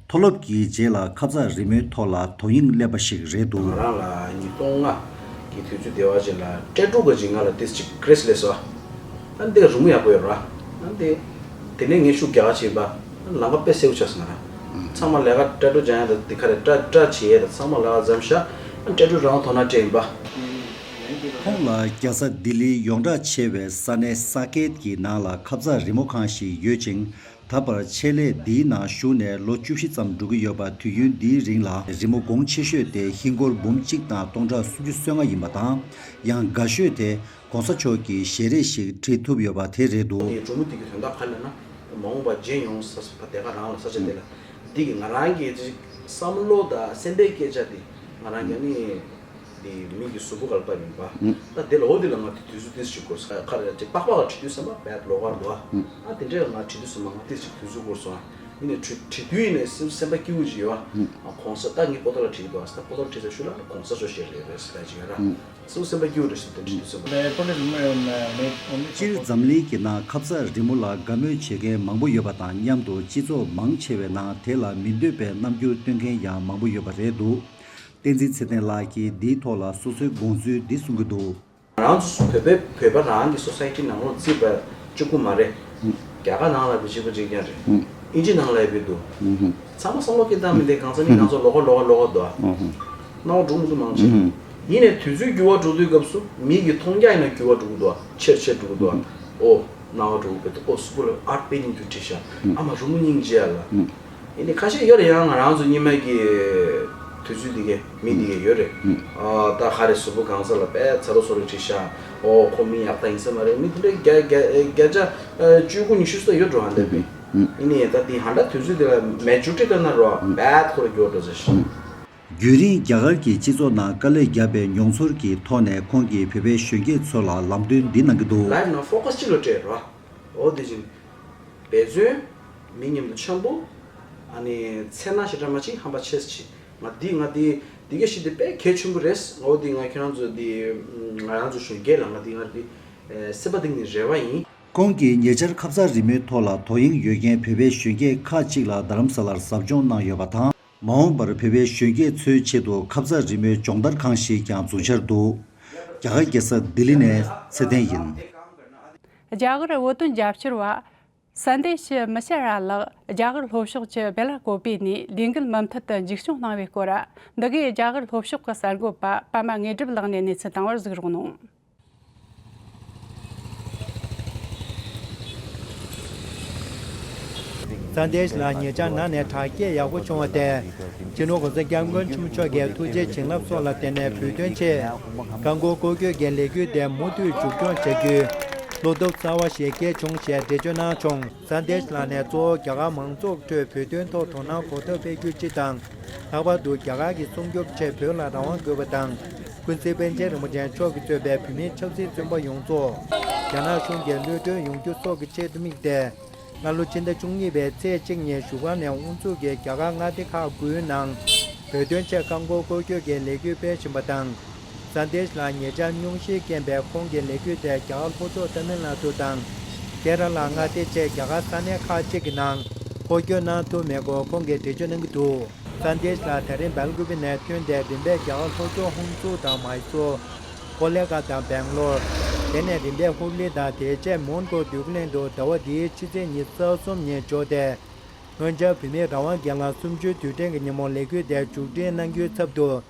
མཐོ་སློབ་ཀྱི་རྗེས་ལ་ཁ་ཙ་རི་མོའི་ཐོག་ལ་དོ་དབྱིངས་སླེབས་པ་ཞིག་རེད་འདུག་ང་རང་ལ་ཉིས་སྟོང་ལྔ་གི་དུས་ཚོད་དེ་བ་ཅིག་ལ་ཏྲེ་ཀྲུ་ག་ཅིག་ང་ལ་ཏིས་ཅིག་ཀྲེས་ལས་སོ། ཨ་འདི་རི་མོ་ཡག་པོ་ཡོད་ར། ཨ་འདི་དེ་ནས་ངས་ཤུགས་རྒྱག་ག་བྱས་པ། ལམ་ཁ་དཔེ་གསལ་པོ་ཆགས་སོང་ང་ར། ཚང་མ་ལས་ཀ་ཏྲ་ཀྲུ་སྦྱང་ཡ་དང་འདི་ག་རེ་ཏྲ་ཏྲ་བྱེད་ཡ་དང་ཚང་མ་ལས་ཀ་མཚམས་བཞག་ཨ་ཏྲ་ཀྲུ་རང་དོ་སྣང་སྤྲད་ཡིན་པ། ཁོང་ལ་རྒྱལ་ས་ལྡི་ལིའི་ཡོངས་གྲགས་ཆེ་བའི་ས་གནས་ས་ཀེད་ཀྱི་ནང་ལ་ཁ་ཙ་རི་མོ་ཁང་ཞིག་ཡོད་ཅིང་། ད་བར་ཆེད་ལས་འདིའི་ནང་ཞུགས་ནས་ལོ་བཅུ་བཞི་ཙམ་འགྲོ་གི་ཡོད་པ། དུས་ཡུན་འདིའི་རིང་ལ་རི་མོ་གོང་ཆེ་ཤོས་དེ་ཧིན་སྒོར་འབུམ་གཅིག་དང་སྟོང་ཕྲག་སུམ་ཅུ་སོ་ལྔ་ཡིན་པ་དང་། ཡང་དགའ་ཤོས་དེ་གོང་ས་མཆོག་གི་ཞལ་རས་ཤིག་བྲིས་ཐུབ་ཡོད་པ་དེ་རེད་འདུག་དེའི་གྲོགས་མོ་དེ་གི་དོན་དག་ག་རེ་ལབ་ན། མ་འོངས་པ་མཇལ་ཡོང་ས་ས་ཕ་དེ་ག་རང་ལ་ས་ཆ་དེ་ལ། འདི་གི་ང་རང་གི་བསམ་བློ་དང་སེམས་པའི་སྐད་ཆ་དེ་ང་རང་གི་ནི། དེ་མི་གི་གཟུགས་པོ་ག་ལ་པ་ཡིན་པ། ཨུ། ད་དེ་ལ་འོ་དེ་ལ་ང་དེ་དུས་ཚོད་ཏིས་ཅིག་འགོར་སོང་། ཁ་རེ་ཅིག་པགས་པ་ལ་བྲིས་དུས་ཙམ་པ་བས་ལོག་གར་འདུག་ཨ། ཨུ། ཨ་དེ་འདྲས་ང་བྲིས་དུས་ཙམ་པ་ང་ཏིས་ཅིག་དུས་ཚོད་འགོར་སོང་ཨ། ཡིན་ནའི་བྲིས་བྲིས་དུས་ཡིན་ནའི་སེམས་སེམས་པ་སྐྱིད་པོ་ཅིག་ཡོད་ཨ། ཨུ། ཨ་གོང་ས་ད་ངའི་པོ་ཏོ་ལ་བྲིས་འདུག་ཨ། ད་པོ་ཏོ་ལ་བྲིས་ཚར་ཤུལ་ལ་གོང་ས་མཆོག་ཞལ་རས་རེད་ཟེར་ད་ཅིག་ཡོད་ར། ཨུ། སེམས་སེམས་པ་སྐྱིད་པོ་རེད་ཟེར་དེ་བྲིས་དུས་ཙམ་པ། སྤྱིར་འཛམ་གླིང་གི་ནང་ཁ་ཙ་རི་མོ་ལ་དགའ་མོས་བྱེད་མཁན་མང་པོ་ཡོད་པ་དང་མཉམ་དུ་སྤྱི་ཚོགས་མང་ཆེ་བའི་ནང་དེ་ལ་མི་འདོད་པའི་རྣམ་འགྱུར་སྟོན་མཁན་ཡང་མང་པོ་ཡོད་པ་རེད་འདུག་བསྟན་འཛིན་ཚེ་བརྟན་ལགས་ཀྱིས་འདིའི་ཐོག་ལ་སོ་སོའི་དགོངས་ཚུལ་འདི་གསུང་གི་འདུག་ང་རང་ཚོ་བོད་པའི་བོད་པ་རང་གི་སོ་སའི་ཊི་ནང་ལོགས་བརྩིས་པ་གཅིག་པུ་མ་རེད། ཨུ། རྒྱ་གར་ནང་ལ་བི་གཅིག་པ་གཅིག་རྐྱང་རེད། ཨུ། ཨིན་ཇི་ནང་ལ་ཡོད་པའི་འདུག་ཨུ་ཧུ། ཚང་མ་བསམ་བློ་སྐྱེ་སྟངས་མི་འདི་གང་ས་ནི་ང་ཚོ་ལོག་ག་ལོག་ག་ལོག་ག་འདུག་ཨ། ཨུ་ཧུ། སྣང་བ་འགྲོ་མི་འདུག་མང་ཆེ། ཨུ་ཧུ། ཡིན་ནའི་དུས་ཚོད་འགྱུར་བ་འགྲོ་དུས་སྐབས་སུ་མི་གི་མཐོང་རྒྱ་ཡིན་ན་འགྱུར་བ་འགྲོ་གི་འདུག་ཨ། ཆེར་ཆེར་འགྲོ་གི་འདུག་ཨ། ཨུ་ཧུ། ཨོ་སྣང་བ་འགྲོ་གི་འདུག་ཨོ་སུ་པོ་ལ་ཨར་པེ་ནིང་དུ་བྲིས་ཤག་ཨུ། ཨ་མ་རུ་མོ་སྙིང་རྗེ་ཡ་ལ། ཨུ། ཡིན་ནའི་ཁ་ཤས་ཡོད་རེད། ཡང་ང་རང་ཚོ་སྔོན་མ་གི་དུས་ཚོད་འདི་གའི་མི་འདི་གའི་ཡོད་རེད། ཨུ། ཨ་ད་ག་རེ་གཟུགས་པོ་གང་ས་ལ་དཔེ་ཚ་རུ་སོ་རུ་བྲིས་ཤག་ཨོ་ཁོ་མི་ཡག་ཐག་ཡིན་ས་མ་རེད། མི་དེ་འདྲའི་བརྒྱ་བརྒྱ་བརྒྱ་ཆ་བཅུ་དགུ་ཉི་ཤུ་ཙམ་ཡོད་འགྲོ་ཧ་འདས་པས། ཨུ། ཡིན་ནའི་ད་འདི་ཧ་འདྲ་དུས་ཚོད་འདི་ལ་མེ་ཇོ་རི་ཊི་ལྟར་ན་རོ་ཨུ། དཔེ་ཁོ་ར་འགྱུར་འགྲོ་ཟེར་ཤག་ཨུ། རྒྱུན་རིང་རྒྱ་གར་གྱི་སྤྱི་ཚོགས་ནང་དཀའ་ལས་བརྒྱབ་པའི་མྱོང་ཚོར་གྱི་ཐོག་ནས་ཁོང་གིས་བོད་པའི་གཞོན་སྐྱེས་ཚོ་ལ་ལམ་སྟོན་འདི་གནང་གི་འདུག། ལའིབ་ནང་ཕོ་ཀ་སི་གཅིག་ལ་སྤྲད་རོགས། འོ་དེ་བཞིན་འབད་བརྩོན། མི་མཉམ་དུ་འཆམ་པོ། ཨ་ནི་འཚེར་སྣང་ཞེ་དྲག་མ་བྱེད། ཧམ་པ་ཆེ་ཙམ་བྱེད། ང་འདི་ང་འདི་འདི་ག་ཞིག་འདི་དཔེ་གལ་ཆེན་པོ་རེད། འོ་འདི་ང་ཁྱེད་རང་ཚོ་འདི་ང་རང་ཚོ་གཞོན་སྐྱེས་ལ་ང་འདི་ང་འདི་སེམས་པ་གཏིང་ནས་རེ་བ་ཡིན། ཁོང་གིས་ཉེ་ཆར་ཁ་ཚ་རི་མོའི་ཐོག་ལ་དོ་དབྱིངས་ཡོད་མཁན་བོད་པའི་གཞོན་སྐྱེས་ཁག་ཅིག་ལ་རྡ་རམ་ས་ལར་ཟབ་སྦྱོང་གནང་ཡོད་པ་དང་། མ་འོངས་པར་བོད་པའི་གཞོན་སྐྱེས་ཚོའི་ཆེད་དུ་ཁ་ཚ་རི་མོའི་སྦྱོང་བརྡར་ཁང་ཞིག་ཀྱང་འཛུགས་འཆར་འདུག། རྒྱ་གར་རྒྱལ་ས་ལྡི་ལི་ནས་ཚེ་བརྟན་ཡིན། རྒྱ་གར་བོད་དོན་རྒྱབ་སྐྱོར་བ་སན་དེཤ་མི་ཤ་ར་ལགས་རྒྱ་གར་ལྷོ་ཕྱོགས་ཀྱི་བེ་ལ་ཀོ་པི་ནས་ལས་འགུལ་མུ་མཐུད་དུ་མཇུག་སྐྱོང་གནང་བའི་སྐོར། འདི་གའི་རྒྱ་གར་ལྷོ་ཕྱོགས་ཀྱི་གསར་འགོད་པ་པད་མ་དངོས་གྲུབ་ལགས་ནས་གནས་ཚུལ་བཏང་བར་གཟིགས་རོགས་གནང་། སན་དེཤ་ལགས་ཉེ་ཆར་ནང་ནས་དྲག་སྐྱེད་ཡག་པོ་བྱུང་བ་དེ། སྤྱི་ནོར་༸གོང་ས་༸སྐྱབས་མགོན་ཆེན་པོ་མཆོག་གི་ཐུགས་རྗེ་བྱིན་རླབས་སོགས་ལ་བརྟེན་ནས་བོད་དོན་ཆེད་རྐང་འཁོར་སྐོར་སྐྱོད་ཀྱི་ལས་འགུལ་དེ་མུ་མཐུད་མཇུག་སྐྱོང་བྱ་རྒྱུའི་བློ་སྟོབས་གསར་བ་ཞིག་སྐྱེས་བྱུང་ཞེས་འགྲེལ་བརྗོད་གནང་བྱུང་། སན་དེཤ་ལགས་ནས་གཙོ་བོ་རྒྱ་གར་མང་ཚོགས་ཁྲོད་བོད་དོན་ཐོག་དོ་སྣང་གོ་རྟོགས་སྤེལ་རྒྱུ་སྤྱི་དང་། ལྷག་པར་དུ་རྒྱ་གར་གྱི་སྲུང་སྐྱོབ་ཆེད་བོད་ལ་རང་དབང་དགོས་པ་དང་། ཀུན་གཟིགས་པཎ་ཆེན་རིན་པོ་ཆེ་མཆོག་གིས་གཙོས་པའི་བོད་མིའི་ཆབ་སྲིད་བཙོན་པ་ཡོངས་རྫོགས་རྒྱ་ནག་གཞུང་གིས་གློད་གྲོལ་ཡོང་རྒྱུ་སོགས་ཀྱི་ཆེད་དུ་དམིགས་ཏེ། སྔ་ལོ་ཕྱི་ཟླ་བཅུ་གཉིས་པའི་ཚེས་གཅིག་ཉིན་བཞུགས་སྒར་ནས་དབུ་འཛུགས་ཀྱིས་རྒྱ་གར་མངའ་སྡེ་ཁག་དགུའི་ནང་བོད་དོན་ཆེད་རྐང་འཁོར་སྐོར་སྐྱོད་ཀྱི་ལས་འགུལ་སྤེལ་བཞིན་པ་དང་། སན་དེཤ་ལགས་ཉེ་ཆར་སྙུང་གཞིའི་རྐྱེན་པས་ཁོང་གི་ལས་འགུལ་དེ་རྒྱ་གར་ལྷོ་ཕྱོགས་ཏ་མིལ་ནཱ་ཏུ་དང་ཀེ་ར་ལ་མངའ་སྡེ་བཅས་རྒྱ་གར་ས་གནས་ཁག་ཅིག་གི་ནང་འཁོར་སྐྱོད་གནང་ཐུབ་མེད་སྐོར་ཁོང་གིས་འགྲེལ་བརྗོད་གནང་གི་འདུག། སན་དེཤ་ལགས་ད་རིང་སྦེལ་ཀུ་པེ་ནས་ཐོན་ཏེ་རིམ་པས་རྒྱ་གར་ལྷོ་ཕྱོགས་ཧོན་སུར་དང་མཱི་སུར། ཀོ་ལེ་གྷལ་དང་སྦེང་ལོར། དེ་ནས་རིམ་པས་ཧུབ་ལི་དང་དེ་རྗེས་མོན་གྷོ་སྡོད་གླིང་དུ་ཟླ་བ་འདིའི་ཕྱི་ཚེས་ཉི་ཤུ་རྩ་གསུམ་ཉིན་འབྱོར་ཏེ། སྔོན་ཆད་བོད་མིའི་རང་དབང་སྒེར་ལངས་གསུམ་བཅུའི་དུས་དྲན་གྱི་ཉིན་མོར་ལས་འགུལ་དེ་མཇུག་སྒྲིལ་གནང་རྒྱུའི་ཚབ་ཏུ།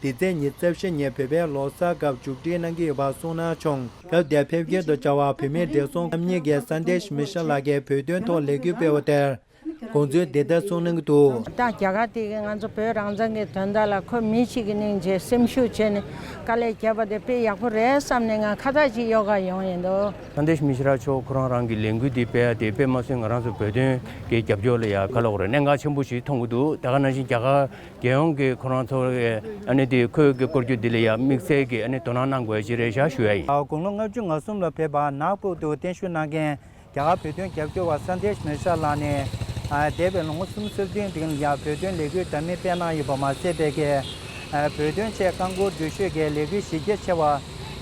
འདི་ཚེས་ཉི་ཤུ་རྩ་བཞི་ཉིན་བོད་པའི་ལོ་གསར་སྐབས་མཇུག་སྒྲིལ་གནང་གི་ཡོད་པ་གསུངས་གནང་བྱུང་། སྐབས་དེར་ཕེབས་སྐྱེལ་དུ་བཅར་བ་བོད་མིའི་བགྲེས་སོང་རྣམ་གཉིས་ཀྱིས་སན་དེཤ་མི་ཤ་ལགས་ཀྱིས་བོད་དོན་ཐོག་ལས་འགུལ་སྤེལ་བ་དེར། དགོངས་ཚུལ་འདི་ལྟར་གསུངས་གནང་གི་འདུག། ད་རྒྱ་གར་དེ་གིས་ང་ཚོ་བོད་རང་བཙན་གྱི་དོན་དག་ལ་ཁོ་མི་གཅིག་གི་སྙིང་རྗེ་སེམས་ཤུགས་བྱས་ནས་དཀའ་ལས་བརྒྱབ་པ་དེ་དཔེ་ཡག་པོ་རེད་བསམ་ནས་ང་ཁ་ཚ་ཅིག་ཡོད་ག་ཡོང་ཡིན་འདུག། སན་དེཤ་མི་ཤ་ར་མཆོག་ཁོ་རང་རང་གི་ལས་འགུལ་འདི་སྤེལ་ཡ་དེ་དཔེ་མ་སྲིད་ང་རང་ཚོ་བོད་དོན་གྱི་རྒྱབ་སྐྱོར་ལ་ཡ་ག་ལབ་དགོས་རེད། གནད་འགག་ཆེན་པོ་ཞིག་མཐོང་གི་འདུག། ད་ག་ནང་བཞིན་རྒྱ་གར་རྒྱལ་ཡོངས་ཀྱི་ཁོ་རང་ཚོ་གི་ཨ་ནི་དེ་ཁོའི་གི་སྐོར་སྐྱོད་འདི་ལ་ཡ་དམིགས་བསལ་གྱི་ཨ་ནི་དོ་སྣང་གནང་དགོས་ཡ་ཅིག་རེད་ཤག་ཞུ་ཡ་ཡིན། དགུང་ལོ་ལྔ་བཅུ་ང་གསུམ་ལ་ཕེབས་པ་ནཱག་པུར་དུ་བརྟན་བཞུགས་གནང་མཁན་རྒྱ་གར་བོད་དོན་རྒྱབ་སྐྱོར་བ་སན་དེཤ་མི་ཤ་ལགས་ནས། ཨ། འདས་པའི་ལོ་ངོ་གསུམ་གསར་བདུན་རིང་ལ་ཡ་བོད་དོན་ལས་འགུལ་འདྲ་མིན་སྤེལ་གནང་ཡོད་པ་མ་ཟད་པའི་གི། ཨ། བོད་དོན་ཆེད་རྐང་འཁོར་སྒྲིག་ཞུས་ཀྱི་ལས་འགུལ་གཞི་རྒྱ་ཆེ་བ་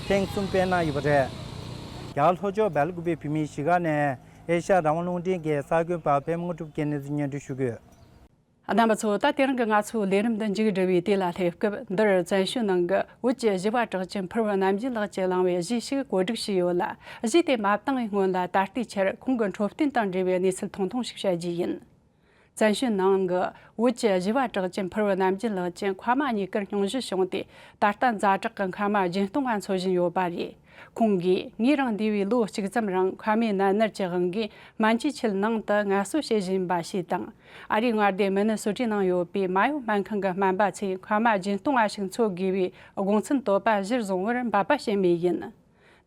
ཐེངས་གསུམ་སྤེལ་གནང་ཡོད་པ་རེད། རྒྱ་གར་ལྷོ་ཕྱོགས་སྦེལ་ཀུ་པེ་བོད་མིའི་གཞིས་ཀ་ནས་ཨེ་ཤ་ཡ་རང་དབང་རླུང་འཕྲིན་གྱི་གསར་འགོད་པ་པད་མ་དངོས་གྲུབ་ཀྱིས་གནས་ཚུལ་སྙན་སྒྲོན་ཞུ་གི་ཡོད། རྣམ་པ་ཚོ། ད་དེ་རིང་གི་ང་ཚོའི་ལས་རིམ་འདི་མཇུག་སྒྲིལ་བའི་དུས་ལ་སླེབས་སྐབས། འདིར་བཙན་བྱོལ་ནང་གི་བོད་ཀྱི་བཞི་པ་གྲགས་ཅན་ཕུར་བུ་རྣམ་རྒྱལ་ལགས་ཀྱིས་བླངས་པའི་གཞས་ཤིག་བཀོད་སྒྲིག་བྱས་ཡོད་ལ། གཞས་དེ་མ་བཏང་བའི་སྔོན་ལ་ད་ལྟའི་ཆར་ཁོང་གི་འཕྲོད་བསྟེན་དང་འབྲེལ་བའི་གནས་ཚུལ་ཐུང་ཐུང་ཞིག་བཤད་རྒྱུ་ཡིན། བཙན་བྱོལ་ནང་གི་བོད་ཀྱི་བཞི་པ་གྲགས་ཅན་ཕུར་བུ་རྣམ་རྒྱལ་ལགས་ཀྱི་མཁལ་མ་གཉིས་ཀར་སྙུང་གཞི་བྱུང་སྟེ། ད་ལྟ་ཛ་དྲག་གི་མཁལ་མ་བརྒྱུད་གཏོང་བ་འཚོལ་བཞིན་ཡོད་པ་རེད། ཁོང་གིས་ངོས་རང་འདས་པའི་ལོ་གཅིག་ཙམ་རིང་མཁལ་མའི་ནད་མནར་གྱི་དབང་གིས་སྨན་བཅོས་ཆེད་ནང་དུ་ངལ་གསོ་བྱེད་བཞིན་པ་ཞིག་དང་། ཨ་རིའི་མངའ་སྡེ་མི་ནི་སོ་ཊའི་ནང་ཡོད་པའི་མ་ཡོ་སྨན་ཁང་གི་སྨན་པ་ཚོས་མཁལ་མ་རྒྱུན་གཏོང་བ་ཞིག་འཚོལ་དགོས་པའི་དགོངས་ཚུལ་འདོད་པ་གཞིར་བཟུང་བར་འབད་པ་བྱེད་མུས་ཡིན།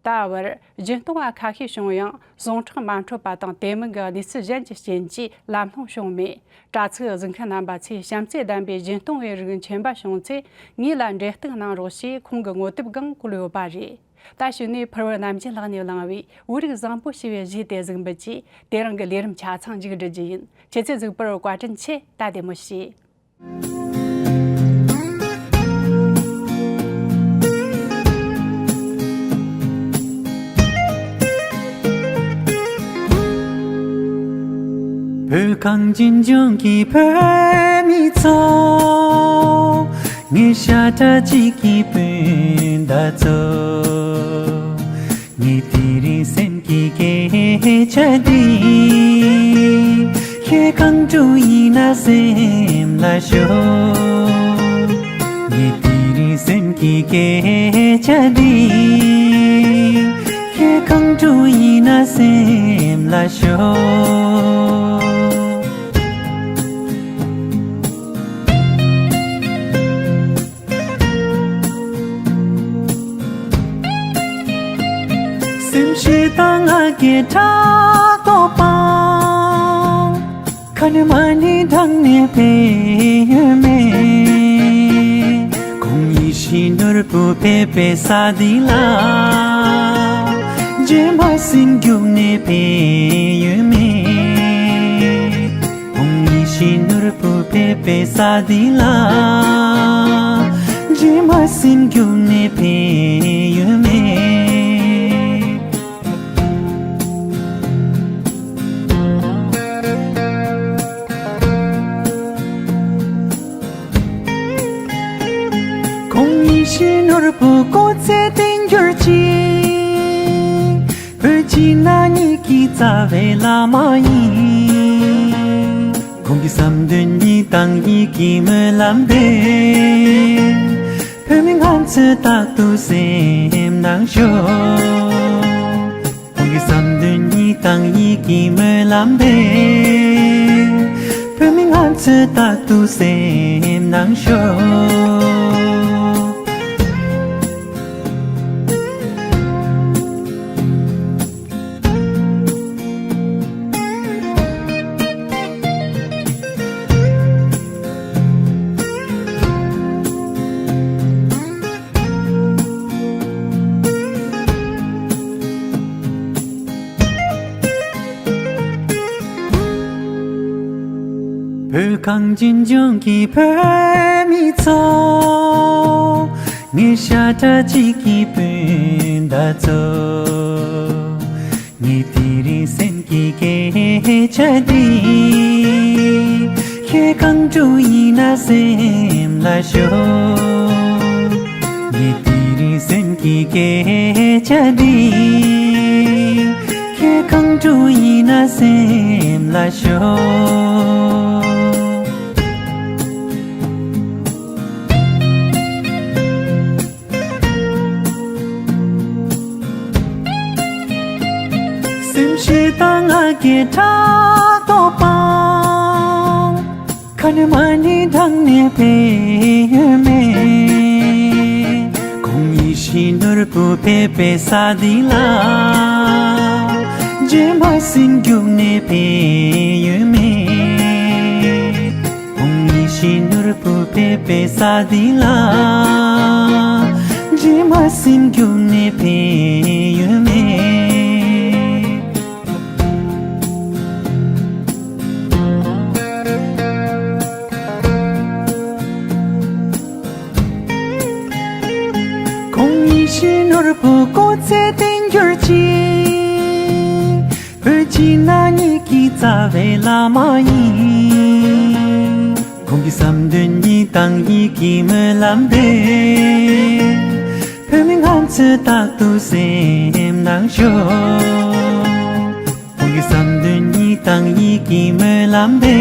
ད་བར་རྒྱུན་གཏོང་བ་ཁ་ཤས་བྱུང་ཡང་ཟུངས་ཁྲག་མ་འཕྲོད་པ་དང་དེ་མིན་གྱི་གནས་ཚུལ་གཞན་གྱི་རྐྱེན་གྱིས་ལམ་ལྷོང་བྱུང་མེད། དྲ་ཚིགས་གཟིགས་མཁན་རྣམ་པ་ཚོས་བྱམས་བརྩེ་ལྡན་པའི་རྒྱུན་གཏོང་བའི་རིགས་མཁྱེན་པ་བྱུང་ཚེ་ངོས་ལ་འབྲེལ་གཏུག་གནང་རོགས་ཞེས་ཁོང་གིས་ངོ་དེབ་སྒང་བཀོད་ཡོད་པ་རེད། ད་གཞུག་ནས་ཕུར་བུ་རྣམ་རྒྱལ་ལགས་ནས་བླངས་པའི་བོད་རིགས་བཟང་པོ་ཞེས་པའི་གཞས་དེ་གཟིགས་འབུལ་གྱིས་དེ་རིང་གི་ལས་རིམ་ཆ་ཚང་མཇུག་སྒྲིལ་རྒྱུ་ཡིན། ཁྱེད་ཚོས་གཟིགས་པར་བཀའ་དྲིན་ཆེ། ད་བདེ་མོ་བྱོས། བོད་གངས་ཅན་ལྗོངས་ཀྱི་བོད་མི་ཚོ། ངའི་ཤ་ཁྲག་གཅིག་གི་སྤུན་ཟླ་ཚོ། ངའི་དེ་རིང་སེམས་ཀྱི་སྐད་ཆ་འདི། ཁྱེད་གང་དུ་ཡིན་ན་སེམས་ལ་ཞོག། ངའི་དེ་རིང་སེམས་ཀྱི་སྐད་ཆ་འདི། ཁྱེད་གང་དུ་ཡིན་ན་སེམས་ལ་ཞོག། སེམས་ཤེས་དང་ང་གི་ཕྲག་དོག་པ། ཁ་ནས་མ་ཎི་བགྲངས་ནས་ཕེབས་ཡོད་མེད། ཕྱི་ནོར་བུ་ཕེབས་པའི་ས་འདི་ལ། རྗེས་མ་སེམས་རྒྱུག་ནས་ཕན་ཡོད་མེད། ཁོང་ཉིད་ཕྱི་ནོར་བུ་ཕེབས་པའི་ས་འདི་ལ། རྗེས་མ་སེམས་རྒྱུག་ནས་ཕན་ཡོད་མེད། ཁོང་ཉིད་ཕྱི་ནོར་བུ་སྐུ་ཚེ་བརྟན་གྱུར་ཅིག་བོད་ཕྱི་ནང་གཉིས་ཀྱི་རྩ་བའི་བླ་མ་ཡིན། ཁོང་གི་བསམ་དོན་གཉིས་དང་ཡིད་ཀྱི་སྨོན་ལམ་འདི། བོད་མི་ང་ཚོས་རྟག་ཏུ་སེམས་ནང་ཤོག་ཁོང་གི་བསམ་དོན་གཉིས་དང་ཡིད་ཀྱི་སྨོན་ལམ་འདི། བོད་མི་ང་ཚོས་རྟག་ཏུ་སེམས་ནང་ཤོག་བོད་གངས་ཅན་ལྗོངས་ཀྱི་བོད་མི་ཚོ། ངའི་ཤ་ཁྲག་གཅིག་གི་སྤུན་ཟླ་ཚོ། ངའི་དེ་རིང་སེམས་ཀྱི་སྐད་ཆ་འདི། ཁྱེད་གང་དུ་ཡིན་ན་སེམས་ལ་ཤོག་ངའི་དེ་རིང་སེམས་ཀྱི་སྐད་ཆ་འདི། ཁྱེད་གང་དུ་ཡིན་ན་སེམས་ལ་ཤོག་སེམས་ཤེས་དང་ང་རྒྱལ་ཕྲག་དོག་པ། ཁ་ནས་མ་ཎི་བགྲངས་ནས་ཕན་ཡོད་མེད། ཁོང་ཉིད་ཕྱི་ནོར་བུ་ཕེབས་པའི་ས་འདི་ལ། རྗེས་མ་སེམས་རྒྱུག་ནས་ཕན་ཡོད་མེད། ཁོང་ཉིད་ཕྱི་ནོར་བུ་ཕེབས་པའི་ས་འདི་ལ། རྗེས་མ་སེམས་རྒྱུག་ནས་ཕན་ཡོད་མེད། ཁོང་ཉིད་ཕྱི་ནོར་བུ་སྐུ་ཚེ་བརྟན་གྱུར་ཅིག་བོད་ཕྱི་ནང་གཉིས་ཀྱི་རྩ་བའི་བླ་མ་ཡིན། ཁོང་གི་བསམ་དོན་གཉིས་དང་ཡིད་ཀྱི་སྨོན་ལམ་འདི། བོད་མི་ང་ཚོས་རྟག་ཏུ་སེམས་ནང་ཤོག་ཁོང་གི་བསམ་དོན་གཉིས་དང་ཡིད་ཀྱི་སྨོན་ལམ་འདི།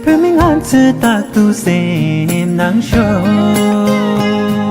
བོད་མི་ང་ཚོས་རྟག་ཏུ་སེམས་ནང་ཤོག